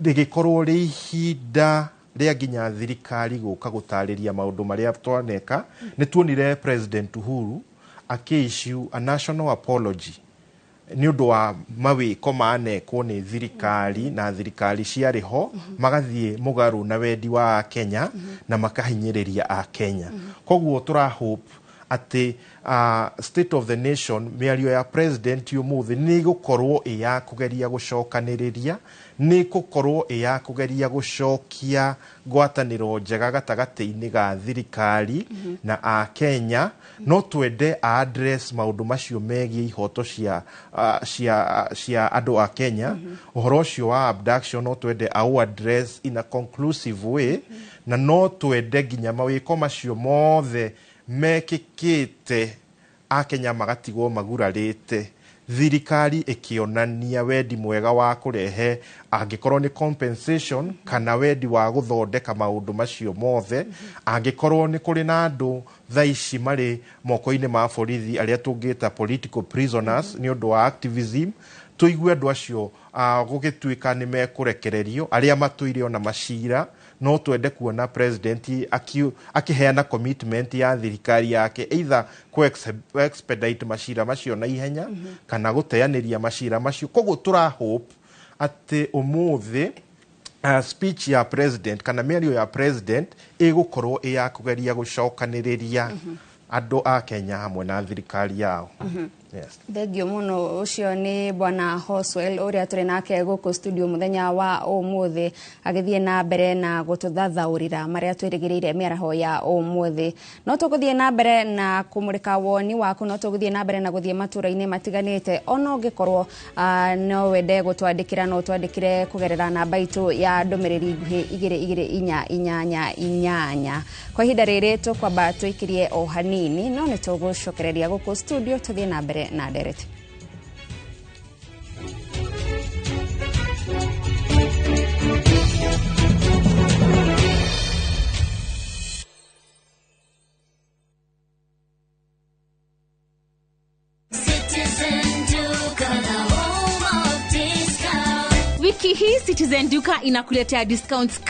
Speaker 6: rĩgĩkorwo rĩ ihinda rĩa nginya thirikari gũka gũtarĩria maũndũ marĩa twaneka. Nĩ tuonire President Uhuru akĩ-issue a national apology nĩ ũndũ wa mawĩko manekwo nĩ thirikari na thirikari ciarĩ ho, magathiĩ mũgarũ na wendi wa Kenya na makahinyĩrĩria akenya. Koguo tũra hope atĩ state of the nation, mĩario ya president ũmũthĩ nĩ ĩgũkorwo ĩ ya kũgeria gũcokanĩrĩria, nĩ ĩgũkorwo ĩ ya kũgeria gũcokia ngwatanĩro njega gatagatĩ-inĩ ga thirikari na akenya. No twende a address maũndũ macio megiĩ ihoto cia andũ a Kenya. Ũhoro ũcio wa abduction no twende au address in a conclusive way, na no twende nginya mawĩko macio mothe mekĩkĩte akenya magatigwo magurarĩte, thirikari ĩkĩonania wendi mwega wa kũrehe angĩkorwo nĩ compensation kana wendi wa gũthondeka maũndũ macio mothe. Angĩkorwo nĩ kũrĩ na andũ thaa ici marĩ moko-inĩ ma borithi arĩa tũngĩta political prisoners nĩ ũndũ wa activism, tũigue andũ acio gũgĩtuĩka nĩ mekũrekererio, arĩa matũire ona macira. No twende kuona president akĩheana commitment ya thirikari yake either ku expedite macira macio na ihenya kana gũteanĩria macira macio. Koguo tũra hope atĩ ũmũthĩ speech ya president kana mĩario ya president ĩgũkorwo ĩ ya kũgeria gũcokanĩrĩria andũ a Kenya hamwe na thirikari yao. Yes.
Speaker 1: Thengio muno. Ucio ni bwana Hoswell uria turi nake guku studio muthenya wa umuthi, agithie na mbere na gututhathaurira maria twirigiriire miaraho ya umuthi. No tuguthie na mbere na kumurika woni waku, no tuguthie na mbere na guthie matura-ini matiganite. Ona ungikorwo no wende gutwandikira, no twandikire kugerera namba itu ya ndumiriri nguhi 22488. Kwa ihinda riri tukwamba tuikirie o hanini, no ni tugucokereria guku studio tuthie na mbere na ndereti.
Speaker 22: Citizen Duka, the home of discount.
Speaker 21: Wiki hii Citizen Duka inakuletea discounts.